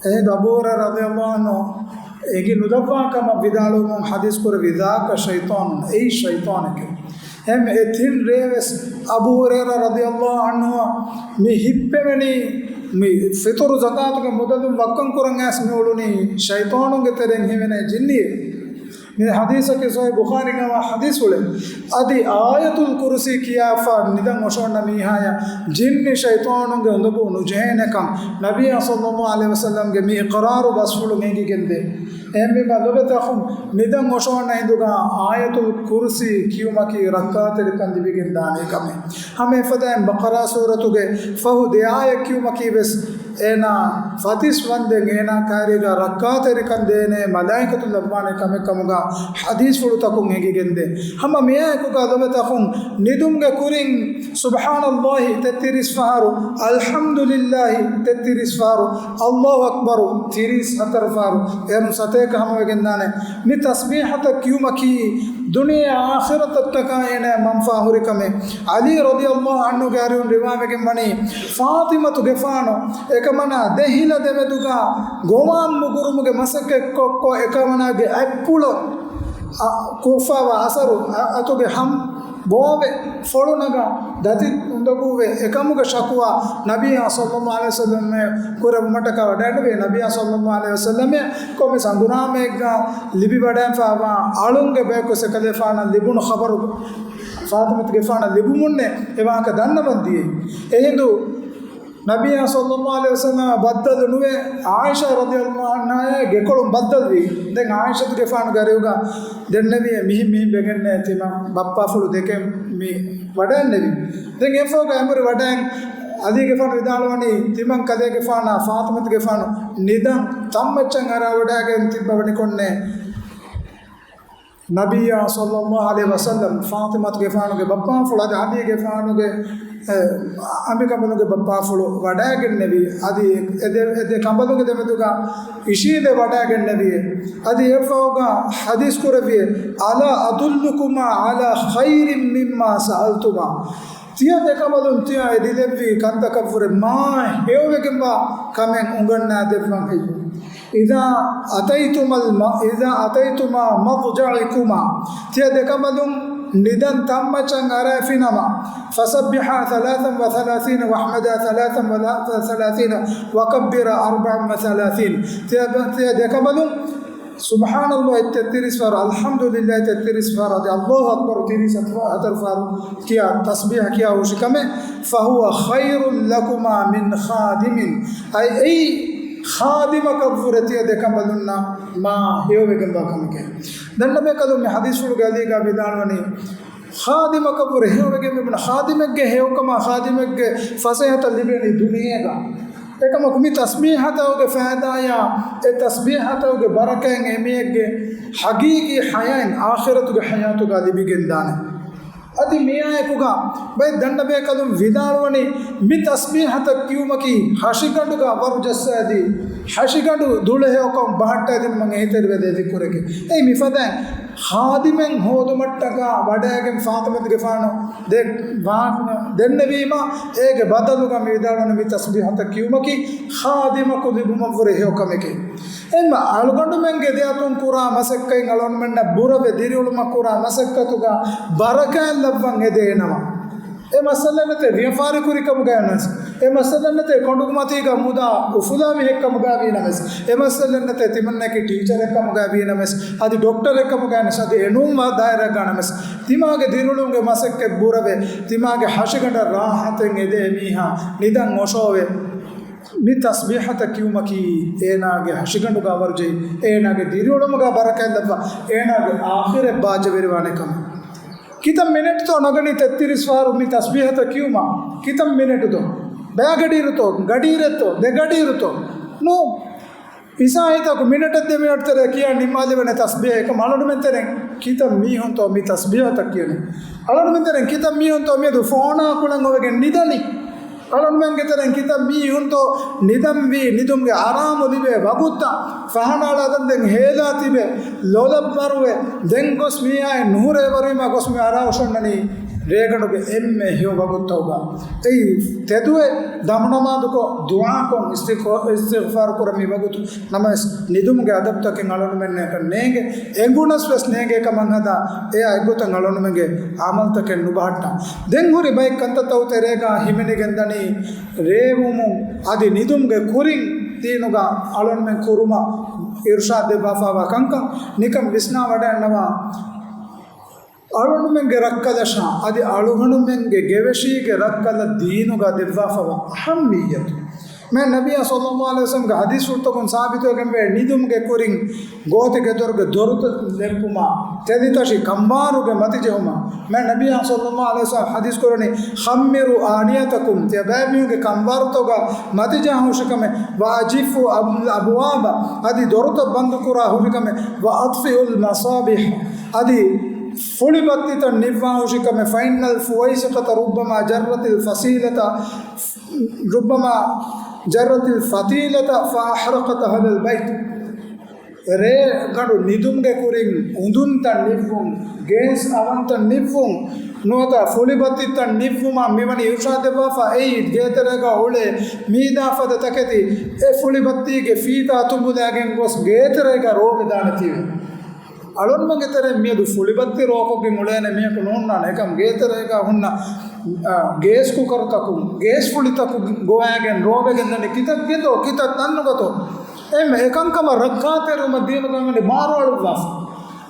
އެހިނދު އަބޫ ހުރައިރާ ރަޟިޔަﷲ ޢަންހު އެނގި ނުލައްވާ ކަމަށް ވިދާޅުވުމުން ޙަދީޘް ކުރެއްވި، ذاك شيطان، އެއީ ޝައިޠާނެކޭ. އެހެން އެ ތިން ރޭވެސް އަބޫ ހުރައިރާ ރަޟިޔަﷲ ޢަންހުއަށް މި ހިއްޕެވެނީ، މި ފިޠުރު ޒަކާތުގެ މުދަލުން ވައްކަން ކުރަން އައިސް މި އުޅުނީ ޝައިޠާނުންގެ ތެރެއިން ހެވެނޭ ޖިންނިއެއް. މި ޙަދީޘަކީ ޞަޙީޙު ބުޚާރީގަވާ ޙަދީޘްފުޅެއް. އަދި އާޔަތުލް ކުރުސީ ކިޔާފަ ނިދަން އޮށޯންނަ މީހާޔަށް ޖިންނި ޝައިޠާނުންގެ އުނދަގޫ ނުޖެހޭނެކަން ނަބިއްޔާ ޞައްލަﷲ ޢަލައިހި ވަސައްލަމްގެ މި އިޤްރާރު ބަސްފުޅުން އެނގިގެންދޭ. އެހެންވީމަ ލޮބުވެތި އަޚުން، ނިދަން އޮށޯންނަ ހިނދުގަ އާޔަތުލް ކުރުސީ ކިޔުމަކީ ރައްކާތެރިކަން ލިބިގެންދާނެ ކަމެއް. ހަމަ އެފަދައިން ބަޤަރާ ސޫރަތުގެ ފަހު ދެ އާޔަތް ކިޔުމަކީ ވެސް އޭނާ ފަތިސް ވަންދެން އޭނާ ކާރީގަ ރައްކާތެރިކަން ދޭނެ މަލާއިކަތުން ލައްވާނެ ކަމެއް ކަމުގަ ޙަދީޘްފުޅުތަކުން އެނގިގެންދޭ. ހަމަ މިއާއެކުގަ ލޮބުވެތި އަޚުން، ނިދުމުގެ ކުރިން ސުބްޙާނައްލާހި ތެއްތިރީސް ފަހަރު، އަލްޙަމްދުލިއްލާހި ތެއްތިރީސް ފަހަރު، އައްލާހު އަކްބަރު ތިރީސް ހަތަރު ފަހަރު، އޭރުން ސަތޭކަ ހަމަވެގެންދާނެ. މި ތަސްބީޙަތައް ކިޔުމަކީ ދުނިޔެއާ އާޚިރަތަށްޓަކާ އޭނާ މަންފާ ހުރި ކަމެއް. ޢަލީ ރަޟިޔަﷲ ޢަންހުގެ އަރިހުން ރިވާވެގެން ވަނީ، ފާޠިމަތުގެފާނު އެކަމަނާ ދެ ހިލަ ދެމެދުގަ ގޮވާން މުގުރުމުގެ މަސައްކަތްކޮށްކޮށް، އެކަމަނާގެ އަތްޕުޅު އަ، ކޮށްފަވާ އަސަރު އަ، އަތުގެ ހަމް ބޯވެ ފޮޅުނަގާ ދަތި އުނދަގޫވެ އެކަމުގެ ޝަކުވާ ނަބިއްޔާ ޞައްލަﷲ ޢަލައިހި ވަސައްލަމަށް ކުރެއްވުމަށްޓަކާ ވަޑައިނުވި. ނަބިއްޔާ ޞައްލަﷲ ޢަލައިހި ވަސައްލަމަށް ކޮންމެ ސަނގުރާމައެއްގަ ލިބިވަޑައިފަވާ އަޅުންގެ ބަޔަކުވެސް އެކަލޭފާނަށް ލިބުނު ޚަބަރު، ފާޠިމަތުގެފާނަށް ލިބުމުންނޭ އެ ވާހަކަ ދަންނަވަން ދިޔައީ. އެހިނދު ނަބިއްޔާ ޞައްލައްލާހު ޢަލައިހި ވަސައްލަމަށް ބައްދަލު ނުވެ، ޢާއިޝާ ރަޟިޔައްލާހު ޢަންހާއާ ގެކޮޅުން ބައްދަލުވީ. ދެން ޢާއިޝަތުގެފާނުގެ އަރިހުގަ ދެންނެވިއޭ މިހިން މިހިން ވެގެންނޭ ތިމަން ބައްޕާފުޅު ދެކެން މި ވަޑައިންނެވި. ދެން އެފަހުގަ އެނބުރި ވަޑައިން ޢަލީގެފާނު ވިދާޅުވަނީ، ތިމަން ކަލޭގެފާނާ ފާޠިމަތުގެފާނު ނިދަން ތަންމައްޗަށް އަރާވަޑައިގެން ތިއްބަވަނިކޮށްނޭ. ނަބިއްޔާ ޞައްލައްލާހު ޢަލައިހި ވަސައްލަމް ފާޠިމަތުގެފާނުގެ ބައްޕާފުޅު އަދި ޢަލީގެފާނުގެ، އެ، އަނބިކަނބަލުގެ ބައްޕާފުޅު ވަޑައިގެންނެވި. އަދި އެ ދެ، އެ ދެ ކަނބަލުގެ ދެމެދުގަ އިށީނދެ ވަޑައިގެންނެވި. އަދި އެއަށްފަހުގަ ޙަދީޘް ކުރެއްވި، ألا أدلكما على خير مما سألتما؟ ތިޔަ ދެކަނބަލުން ތިޔަ އެ ދިލެއްވި ކަންތަކަށްވުރެ މާ ހެޔޮވެގެންވާ ކަމެއް އުނގަންނާދެއްވަން ހެއްޔެވެ؟ إذا أتيتما الم، إذا أتيتما مضجعكما، ތިޔަ ދެކަނބަލުން ނިދަން ތަންމައްޗަށް އަރައިފިނަމަ، فسبحا ثلاثا وثلاثين واحمدا ثلاثا وثلاثين وكبرا أربعا وثلاثين، ތިޔަ، ތިޔަ ދެކަނބަލުން ސުބްޙާނަﷲ ތެއްތިރީސް ފަހަރު، އަލްޙަމްދުލިﷲ ތެއްތިރީސް ފަހަރު، އަދި ﷲ އަކްބަރު ތިރީސް ހަތަރު ފަހަރު ކިޔާ ތަސްބީޙަ ކިޔާ ހުށި ކަމެއް، فهو خير لكما من خادم، އައި އެއީ ޚާދިމަކަށްވުރެ ތިޔަ ދެކަނބަލުންނަށް މާ ހެޔޮވެގެންވާ ކަމެކޭ. ދަންނަބޭކަލުން މި ޙަދީޘްފުޅުގެ އަލީގަ ވިދާޅުވަނީ، ޚާދިމަކަށްވުރެ ހެޔޮވެގެން މިބުނަ ޚާދިމެއްގެ ހެޔޮކަމާ ޚާދިމެއްގެ ފަސޭހަތައް ލިބޭނީ ދުނިޔޭގަ. އެކަމަކު މި ތަސްބީޙަތަކުގެ ފައިދާޔާ އެ ތަސްބީޙަތަކުގެ ބަރަކަތް އެމީހެއްގެ ޙަޤީޤީ ޙަޔާތް އާޚިރަތުގެ ޙަޔާތުގަ ލިބިގެންދާނެ. އަދި މިއާއެކުގަ ބައެއް ދަންނަބޭކަލުން ވިދާޅުވަނީ، މި ތަސްބީޙަތައް ކިޔުމަކީ ހަށިގަނޑުގަ ވަރު ޖައްސައިދީ، ހަށިގަނޑު ދުޅަހެޔޮކަން ބަހައްޓައިދިނުމަށް އެހީތެރިވެދޭ ޛިކުރެކޭ. އެއީ މިފަދައިން ޚާދިމެއް ހޯދުމަށްޓަކާ ވަޑައިގެން ފާޠިމަތުގެފާނު ދެ، ވާ، ދެންނެވީމަ، އޭގެ ބަދަލުގަ މި ވިދާޅުވަނީ މި ތަސްބީޙަތައް ކިޔުމަކީ ޚާދިމަކު ލިބުމަށްވުރެ ހެޔޮކަމެކޭ. އެހެންވެ އަޅުގަނޑުމެންގެ ދެއަތުން ކުރާ މަސައްކަތް އަޅުގަނޑުމެންނަށް ބުރަވެ ދިރިއުޅުމަށް ކުރާ މަސައްކަތުގަ ބަރަކާތް ލައްވަން އެދޭނަމަ، އެ މައްސަލައެއް ނެތޭ ވިޔަފާރި ކުރި ކަމުގައި ނަމަވެސް، އެ މައްސަލައެއް ނެތޭ ކޮނޑުމަތީގަ މުދާ އުފުލާ މީހެއް ކަމުގައި ވީ ނަމަވެސް، އެ މައްސަލައެއް ނެތޭ ތިމަންނަކީ ޓީޗަރެއް ކަމުގައި ވީ ނަމަވެސް، އަދި ޑޮކްޓަރެއް ކަމުގައި ނަމަވެސް، އަދި އެނޫންވާ ދާއިރާގަ ނަމަވެސް، ތިމާގެ ދިރިއުޅުމުގެ މަސައްކަތް ބުރަވެ، ތިމާގެ ހަށިގަނޑަށް ރާޙަތެއް އެދޭ މީހާ ނިދަން އޮށޯވެ، މި ތަސްބީޙަތައް ކިޔުމަކީ އޭނާގެ ހަށިގަނޑުގަ ވަރުޖެހި، އޭނާގެ ދިރިއުޅުމުގަ ބަރަކާތް ލައްވާ، އޭނާގެ އާޚިރަތް ބާއްޖަވެރިވާނެ ކަމެއް. ކިތައް މިނެޓްތޯ ނަގަނީ ތެއްތިރީސް ފަހަރު މި ތަސްބީޙަތައް ކިޔުމަށް؟ ކިތައް މިނެޓުތޯ؟ ބައިގަޑިއިރުތޯ؟ ގަޑިއިރެއްތޯ؟ ދެ ގަޑިއިރުތޯ؟ ނޫން. އިސާހިތަކު މިނެޓެއް ދެ މިނެޓް ތެރޭ ކިޔާ ނިންމާލެވޭނެ ތަސްބީޙަ އެކަމް އަޅުގަނޑުމެން ތެރެއިން ކިތައް މީހުންތޯ މި ތަސްބީޙަތައް ކިޔަނީ؟ އަޅުގަނޑުމެން ތެރެއިން ކިތައް މީހުންތޯ މިއަދު ފޯނާ ކުޅެން އޮވެގެން ނިދަނީ؟ އަޅުގަނޑުމެންގެ ތެރެއިން ކިތައް މީހުންތޯ ނިދަންވީ، ނިދުމުގެ އަރާމު ލިބޭ ވަގުތުތައް ފަހަނާޅާ ދަން ދެން ހޭލާ ތިބެ، ލޮލަށް ބަރުވެ، ދެން ގޮސް މީހާއިން ނުހުރޭ ވަރުވީމާ ގޮސް މި އަރާ އުށަންނަނީ ރޭގަނޑުގެ އެންމެ ހެޔޮ ވަގުތުތަކުގަ. އެއީ ތެދުވެ ދަމުނަމާދުކޮށް ދުޢާކޮށް އިސްތިޣް، އިސްތިޣްފާރު ކުރަން މި ވަގުތު ނަމަވެސް، ނިދުމުގެ އަދަބުތަކެއް އަޅުގަނޑުމެންނަކަށް ނޭނގެ، އެނގުނަސް ވެސް ނޭނގޭ ކަމަށް ހަދާ، އެއާ އެއްގޮތަށް އަޅުގަނޑުމެންގެ ޢަމަލުތަކެއް ނުބަހައްޓާ. ދެން ހުރި ބައެއް ކަންތައްތައް ތެރޭގަ ހިމެނިގެން ދަނީ، ރޭވުމުން އަދި ނިދުމުގެ ކުރިން ދީނުގަ އަޅުގަނޑުމެން ކުރުމަށް އިރުޝާދު ދެއްވާފައިވާ ކަންކަން ނިކަން ވިސްނާވަޑައިގަންނަވާ. އަޅުގަނޑުމެންގެ ރައްކަލަށާ އަދި އަޅުގަނޑުމެންގެ ގެވެށީގެ ރައްކަލަށް ދީނުގަ ދެއްވާފައިވާ އަހައްމިއްޔަތު. މާތް ނަބިއްޔާ ޞައްލައްލާހު ޢަލައިހި ވަސައްލަމްގެ ޙަދީޘްފުޅުތަކުން ސާބިތުވެގެންވޭ، ނިދުމުގެ ކުރިން ގޯތިގެދޮރުގެ ދޮރުތައް ލެއްވުމާ، ތެލިތަށި ކަނބާރުގެ މަތިޖެހުމާ، މާތް ނަބިއްޔާ ޞައްލައްލާހު ޢަލައިހި ވަސައްލަމް ޙަދީޘް ކުރަނީ، خمروا آنيتكم، ތިޔަބައިމީހުންގެ ކަނބާރުތަކުގަ މަތިޖަހާ ހުށިކަމެއް، وأجفوا الأبواب، އަދި ދޮރުތައް ބަންދުކުރާ ހުށިކަމެއް، وأطفئوا المصابيح، އަދި ފުޅިބައްތިތައް ނިއްވާ ހުށިކަމެއް، فإن الفويسقة ربما جرت الفصيلة، ربما جرت الفتيلة فأحرقت أهل البيت. ރޭގަނޑު ނިދުމުގެ ކުރިން އުނދުންތައް ނިއްވުން، ގޭސް އަވަންތައް ނިއްވުން، ނުވަތަ ފުޅިބައްތިތައް ނިއްވުމަށް މިވަނީ އިރުޝާދު ދެއްވާފަ. އެއީ ގޭތެރޭގަ އުޅޭ މީދާ ފަދަ ތަކެތި އެ ފުޅިބައްތީގެ ފީތާ ތުނބުލައިގެން ގޮސް ގޭތެރޭގަ ރޯވެދާނެތީވެ. އަޅުގަނޑުމެންގެ ތެރެއިން މިއަދު ފުޅިބައްތި ރޯކޮށްގެން އުޅޭނެ މީހަކު ނޯންނާނެ. އެކަމް ގޭތެރޭގަ ހުންނަ، އާ، ގޭސް ކުކަރުތަކުން، ގޭސް ފުޅިތަކުން ގޮވައިގެން ރޯވެގެން ދަނީ ކިތައް ގެތޯ، ކިތައް ތަންނުގަތޯ؟ އެހެންވެ، އެކަންކަމަށް ރައްކާތެރިވުމަށް ދީނުގަ އަޅުގަނޑު މާރު އަޅުއްވާފަ.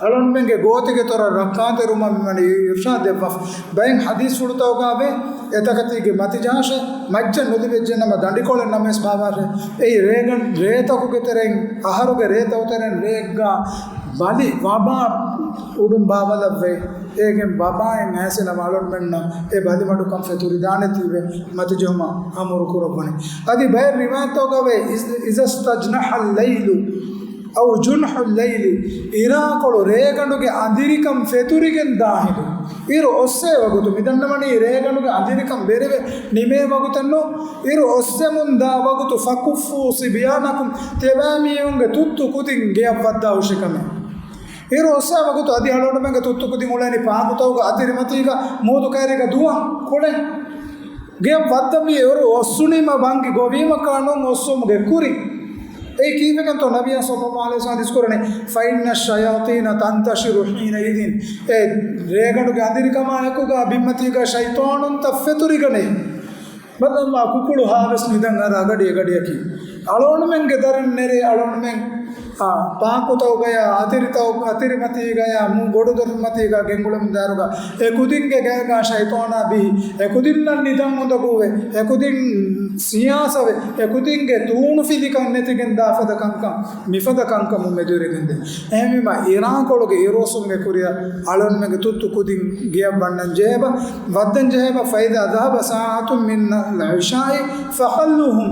އަޅުންމެންގެ ގޯތިގެ ތޮރަށް ރައްކާތެރިވުމަށް މިވަނީ އިރުޝާދު ދެއްވާފަ. ބައެއް ޙަދީޘްފުޅުތަކުގައި ވޭ، އެތަކެތީގެ މަތި ޖަހާށޭ، މައްޗަށް ނުލިބިއްޖެނަމަ ދަނޑިކޮޅެއް ނަމަވެސް ބާއްވާށޭ. އެއީ ރޭގަނޑު، ރޭތަކުގެ ތެރެއިން، އަހަރުގެ ރޭތަކު ތެރެއިން ރެއެއްގަ ބަލި ވަބާ އުޑުން ބާވަލައްވައި، އޭގެން ވަބާއެއް އައިސް ނަމަ އަޅުންމެންނަށް އެ ބަލިމަޑުކަން ފެތުރިދާނެތީވެ މަތިޖެހުމަށް އަމުރު ކުރައްވަނީ. އަދި ބައެއް ރިވާޔަތްތަކުގައި ވޭ، إذا استجنح الليل أو جنح الليل، އިރާކޮޅު ރޭގަނޑުގެ އަނދިރިކަން ފެތުރިގެން ދާ ހިނދު. އިރު އޮއްސޭ ވަގުތު، މި ދަންނަވަނީ ރޭގަނޑުގެ އަނދިރިކަން ވެރިވެ ނިމޭ ވަގުތެއްނު، އިރު އޮއްސެމުން ދާ ވަގުތު، فكفوا صبيانكم، ތިޔަބައިމީހުންގެ ތުއްތު ކުދިން ގެއަށް ވައްދާ ހުށިކަމެއް. އިރު އޮއްސާ ވަގުތު އަދި އަޅުގަނޑުމެންގެ ތުއްތު ކުދިން އުޅެނީ ޕާކުތަކުގަ އަތިރިމަތީގަ މޫދު ކައިރީގަ ދުވަން ކުޅެން. ގެއަށް ވައްދަންވީ އިރު އޮއްސުނީމަ ވަންގި ގޮވީމަކާ ނޫން އޮއްސުމުގެ ކުރިން. އެއީ ކީއްވެގެންތޯ ނަބިއްޔާ ޞައްލައްލާހު ޢަލައިހި ވަސައްލަމަ ޙަދީޘް ކުރަނީ، فإن الشياطين تنتشر حينئذ. އެ ރޭގަނޑުގެ އަނދިރިކަމާ އެކުގަ ބިންމަތީގަ ޝައިޠާނުންތައް ފެތުރިގަނެ. ބަލަންވާ ކުކުޅު ހާވެސް ނިދަން އަރާ ގަޑިއެއް ގަޑިއަކީ. އަޅުގަނޑުމެންގެ ދަރިން ނެރޭ އަޅުގަނޑުމެން، އާ، ޕާކުތަކުގަޔާ، އަތިރިތައު-، އަތިރިމަތީގަޔާ، މޫ ބޮޑު ދޮރުމަތީގަ ގެންގުޅެމުން ދާއިރުގަ އެ ކުދިންގެ ގައިގަ ޝައިޠާނާ ބިހި، އެ ކުދިންނަށް ނިދަން އުނދަގޫވެ، އެ ކުދިން ސިޔާސަވެ، އެ ކުދިންގެ ތޫނުފިލިކަން ނެތިގެން ދާ ފަދަ ކަންކަން، މިފަދަ ކަންކަމުން މެދުވެރިގެންދޭ. އެހެންވީމަ، އިރާކޮޅުގެ އިރުއޮއްސުމުގެ ކުރިއަށް އަޅުގަނޑުމެންގެ ތުއްތު ކުދިން ގެއަށް ވަންނަން ޖެހޭބަ، ވައްދަން ޖެހޭބަ، فإذا ذهب ساعة من العشاء فخلوهم.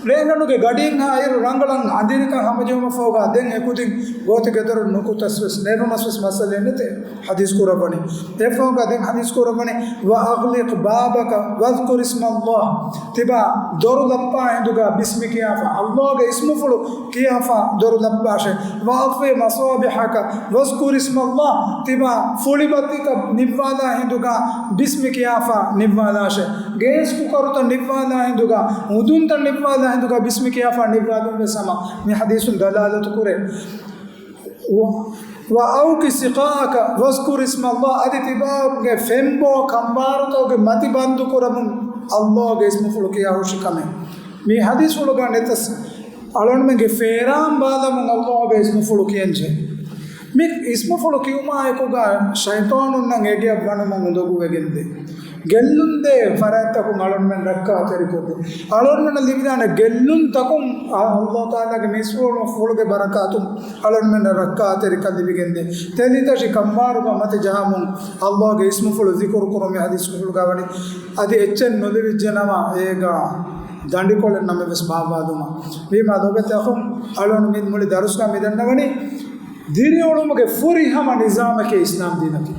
ރޭގަނޑުގެ ގަޑިއެއްހާ އިރު ރަނގަޅަށް އަނދިރިކަން ހަމަޖެހުމަށްފަހުގަ ދެން އެކުދިން ގޯތިގެ ދޮރުން ނުކުތަސްވެސް ނެރުނަސްވެސް މައްސަލައެއް ނެތޭ. ޙަދީޘް ކުރައްވަނީ. އެއަށްފަހުގަ ދެން ޙަދީޘް ކުރައްވަނީ، وأغلق بابك واذكر اسم الله. ތިބާ ދޮރު ލައްޕާ ހިނދުގަ ބިސްމި ކިޔާފަ، ﷲ ގެ އިސްމުފުޅު ކިޔާފަ ދޮރު ލައްޕާށޭ. وأطفئ مصابيحك واذكر اسم الله. ތިބާ ފުޅިބައްތިތައް ނިއްވާލާ ހިނދުގަ ބިސްމި ކިޔާފަ ނިއްވާލާށޭ. ގޭސް ކުކަރުތައް ނިއްވާލާ ހިނދުގަ، އުދުންތައް ނިއްވާލާ ހިނދުގަ ބިސްމި ކިޔާފަ ނިއްވާލުން ވެސް ހަމަ މި ޙަދީޘުން ދަލާލަތު ކުރޭ. و، وأوق سقاءك واذكر اسم الله. އަދި ތިބާގެ ފެންބޯ ކަނބާރުތަކުގެ މަތި ބަންދު ކުރަމުން ﷲ ގެ އިސްމުފުޅު ކިޔާ ހުށި ކަމެއް. މި ޙަދީޘްފުޅުގަ ނެތަސް އަޅުގަނޑުމެންގެ ފޭރާން ބާލަމުން ﷲ ގެ އިސްމުފުޅު ކިޔަންޖެހޭ. މި އިސްމުފުޅު ކިޔުމާ އެކުގަ ޝައިޠާނުންނަށް އެގެއަށް ވަނުމުން އުނދަގޫވެގެންދޭ. ގެއްލުންދޭ ފަރާތްތަކުން އަޅުގަނޑުމެން ރައްކާތެރިކޮށްދޭ. އަޅުގަނޑުމެންނަށް ލިބިދާނެ ގެއްލުންތަކުން ﷲ ތަޢާލާގެ މި އިސްމުފުޅުގެ ބަރަކާތުން އަޅުގަނޑުމެންނަށް ރައްކާތެރިކަން ލިބިގެންދޭ. ތެލިތަށި ކަނބާރުގަ މަތި ޖަހަމުން ﷲ ގެ އިސްމުފުޅު ޒިކުރު ކުރުން މި ޙަދީޘްފުޅުގަ ވަނީ. އަދި އެއްޗެއް ނުލިބިއްޖެނަމަ އޭގަ ދަނޑިކޮޅެއް ނަމެއް ވެސް ބާއްވާލުމަށް. ވީމާ ލޯބިވެތި އަޚުން، އަޅުގަނޑު މި މުޅި ދަރުސްގަ މި ދަންނަވަނީ ދިރިއުޅުމުގެ ފުރިހަމަ ނިޒާމަކީ އިސްލާމް ދީނަކީ.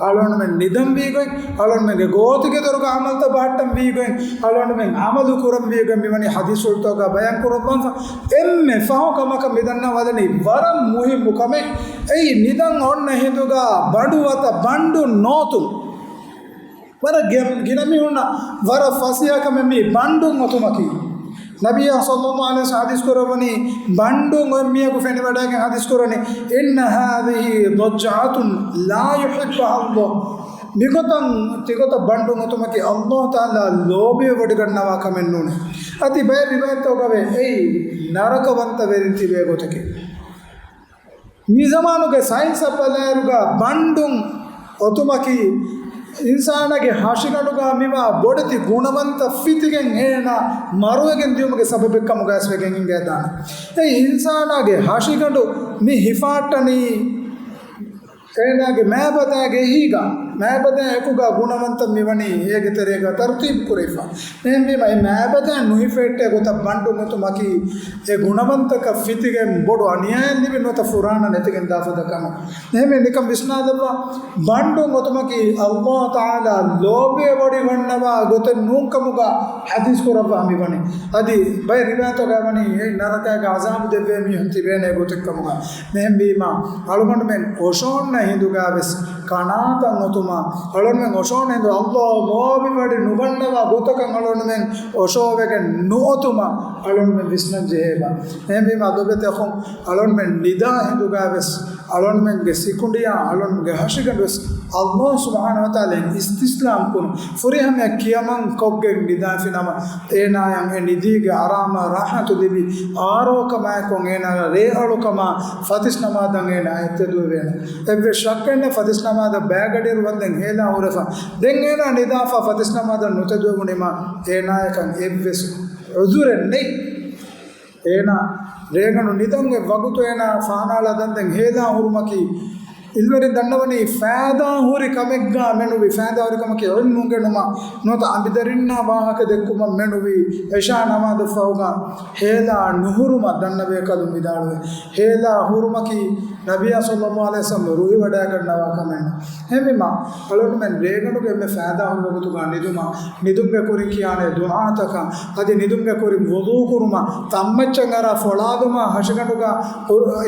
އަޅުގަނޑުމެން ނިދަން ވީގޮތް، އަޅުގަނޑުމެންގެ ގޯތިގެ ދޮރުގަ ޢަމަލުތައް ބަހައްޓަން ވީގޮތް، އަޅުގަނޑުމެން ޢަމަލު ކުރަން ވީގޮތް މިވަނީ ޙަދީޘްފުޅުތަކުގަ ބަޔާން ކުރައްވަންފަ. އެންމެ ފަހު ކަމަކަށް މި ދަންނަވާލަނީ ވަރަށް މުހިއްމު ކަމެއް. އެއީ ނިދަން އޮންނަ ހިނދުގަ ބަނޑު ވަތަށް ބަނޑުން ނޯތުން. ވަރަށް ގި-، ގިނަ މީހުންނަށް ވަރަށް ފަސޭހަ ކަމެއް މީ ބަނޑުން އޮތުމަކީ. ނަބިއްޔާ ޞައްލައްލާހު ޢަލައިހި ވަސައްލަމަ ޙަދީޘް ކުރައްވަނީ، ބަނޑުން އޮތް މީހަކު ފެނިވަޑައިގެން ޙަދީޘް ކުރަނީ، إن هذه ضجعة لا يحبها الله. މިގޮތަށް ތިގޮތަށް ބަނޑުން އޮތުމަކީ ﷲ ތަޢާލާ ލޯބިވެވޮޑިގަންނަވާ ކަމެއް ނޫނޭ. އަދި ބައެއް ރިވާޔަތްތަކުގައި ވޭ، އެއީ ނަރަކަވަންތަ ވެރިން ތިބޭ ގޮތަކީ. މި ޒަމާނުގެ ސައިންސަށް ބަލާއިރުގަ ބަނޑުން އޮތުމަކީ އިންސާނާގެ ހަށިގަނޑުގަ މިވާ ބޮޑެތި ގުނަވަންތަ ފިތިގެން އޭނާ މަރުވެގެން ދިޔުމުގެ ސަބަބެއް ކަމުގައިވެސް ވެގެން އިނގޭދާނެ. އެ އިންސާނާގެ ހަށިގަނޑު މި ހިފާއްޓަނީ އޭނާގެ މާބަދާގެ އެހީގަ، މާބަދާ އެކުގަ ގުނަވަންތަ މިވަނީ އޭގެ ތެރޭގަ ތަރުތީބު ކުރެވިފަ. އެހެންވީމަ، އެ މާބަދާ ނުހިފެއްޓޭ ގޮތަށް ބަނޑުން އޮތުމަކީ، އެ ގުނަވަންތަކަށް ފިތިގެން ބޮޑު އަނިޔާއެއް ލިބި ނުވަތަ ފުރާނަ ނެތިގެން ދާ ފަދަ ކަމެއް. އެހެންވެ، ނިކަން ވިސްނާލައްވާ، ބަނޑުން އޮތުމަކީ ﷲ ތަޢާލާ ލޯބިވެވޮޑިގަންނަވާ ގޮތެއް ނޫން ކަމުގަ ޙަދީޘް ކުރައްވާ މިވަނީ. އަދި ބައެއް ރިވާޔަތުގައި ވަނީ، އެ ނަރަކައިގަ ޢަޒާބު ދެއްވޭ މީހުން ތިބޭނެ ގޮތެއް ކަމުގަ. އެހެންވީމަ، އަޅުގަނޑުމެން އޮށޯންނަ ހިނދުގަ ވެސް ކަނާތައް އޮތުމަށް އަޅުންމެން އޮށޯނެ ހިނދު، ﷲ މޯބިވަޑި ނުގަންނަވާ ގޮތަކަށް އަޅުންމެން އޮށޯވެގެން ނުއޮތުމަށް އަޅުންމެން ވިސްނަން ޖެހޭބާ. އެހެންވީމާ ލޮބުވެތި އަޚުން، އަޅުންމެން ނިދާ ހިނދުގަވެސް އަޅުންމެންގެ ސިކުނޑިއާ އަޅުންގެ ހަށިގަނޑުވެސް ﷲ ސުބްޙާނަހޫ ވަތަޢާލާ އިސްތިސްލާމް ކުރުން، ފުރިހަމަޔަށް ކިޔަމަން ކޮށްގެން ނިދާފިނަމަ، އޭނާޔަށް އެ ނިދީގެ އަރާމާ ރާޙަތު ލިބި، އާރޯކަމާއެކު އޭނާގެ ރޭއަޅުކަމާ ފަތިސް ނަމާދަށް އޭނާ އެއްތެދުވެވޭނެ. އެއްވެސް ޝައްކެއް ނެތް، ފަތިސް ނަމާދަށް ބައިގަޑިއިރު ވަންދެން ހޭލާ ހުރެފަ. ދެން އޭނާ ނިދާފަ ފަތިސް ނަމާދަށް ނުތެދުވެވުނީމާ، އޭނާޔަކަށް އެއްވެސް ޢުޛުރެއް ނެތް. އޭނާ ރޭގަނޑު ނިދަން އެ ވަގުތު އޭނާ ފާނާޅާ ދަންދެން ހޭލާ ހުރުމަކީ، އިލްމުވެރިން ދަންނަވަނީ ފައިދާ ހުރި ކަމެއްގާ މެނުވި، ފައިދާ ހުރި ކަމަކީ ޢިލްމު އުނގެނުމަށް ނުވަތަ އަނބިދަރިންނާ ވާހަކަ ދެއްކުމަށް މެނުވި، އިޝާ ނަމާދަށްފަހުގާ ހޭލާ ނުހުރުމަށް ދަންނަބޭކަލުން ވިދާޅުވޭ. ހޭލާ ހުރުމަކީ ނަބިއްޔާ ޞައްލައްލާހު ޢަލައިހި ވަސައްލަމް ރުހިވަޑައިގަންނަވާ ކަމެއް. އެހެންވީމާ، އަޅުގަނޑުމެން ރޭގަނޑުގެ އެންމެ ފައިދާ ހުރި ވަގުތުގާ ނިދުމަށް، ނިދުމުގެ ކުރިން ކިޔާނެ ދުޢާތަކަށް، އަދި ނިދުމުގެ ކުރިން ވުޟޫ ކުރުމަށް، ތައްމައްޗަށް އަރާ ފޮޅާލުމަށް، ހަށިގަނޑުގާ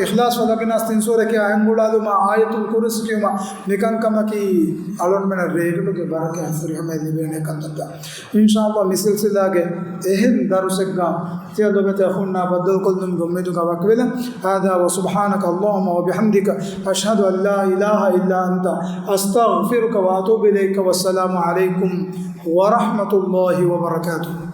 އިޚްލާޞް، ފަލަޤި، ނާސް، ތިން ސޫރަ ކިޔާ އަނގުޅާލުމަށް، އާޔަތުލް ކުރުސި ކިޔުމަށް، މިކަންކަމަކީ އަޅުގަނޑުމެންނަށް ރޭގަނޑުގެ ބަރަކާތް ފުރިހަމަޔަށް ލިބޭނެ ކަންތައްތައް. އިންޝާﷲ މި ސިލްސިލާގެ އެހެން ދަރުސެއްގާ ތިޔަ ލޮބުވެތި އަޚުންނާ ބައްދަލުކޮށްލުމުގެ އުއްމީދުގާ ވަކިވެލަން. هذا وسبحانك اللهم وبحمدك، أشهد أن لا إله إلا أنت، أستغفرك وأتوب إليك، والسلام عليكم ورحمة الله وبركاته.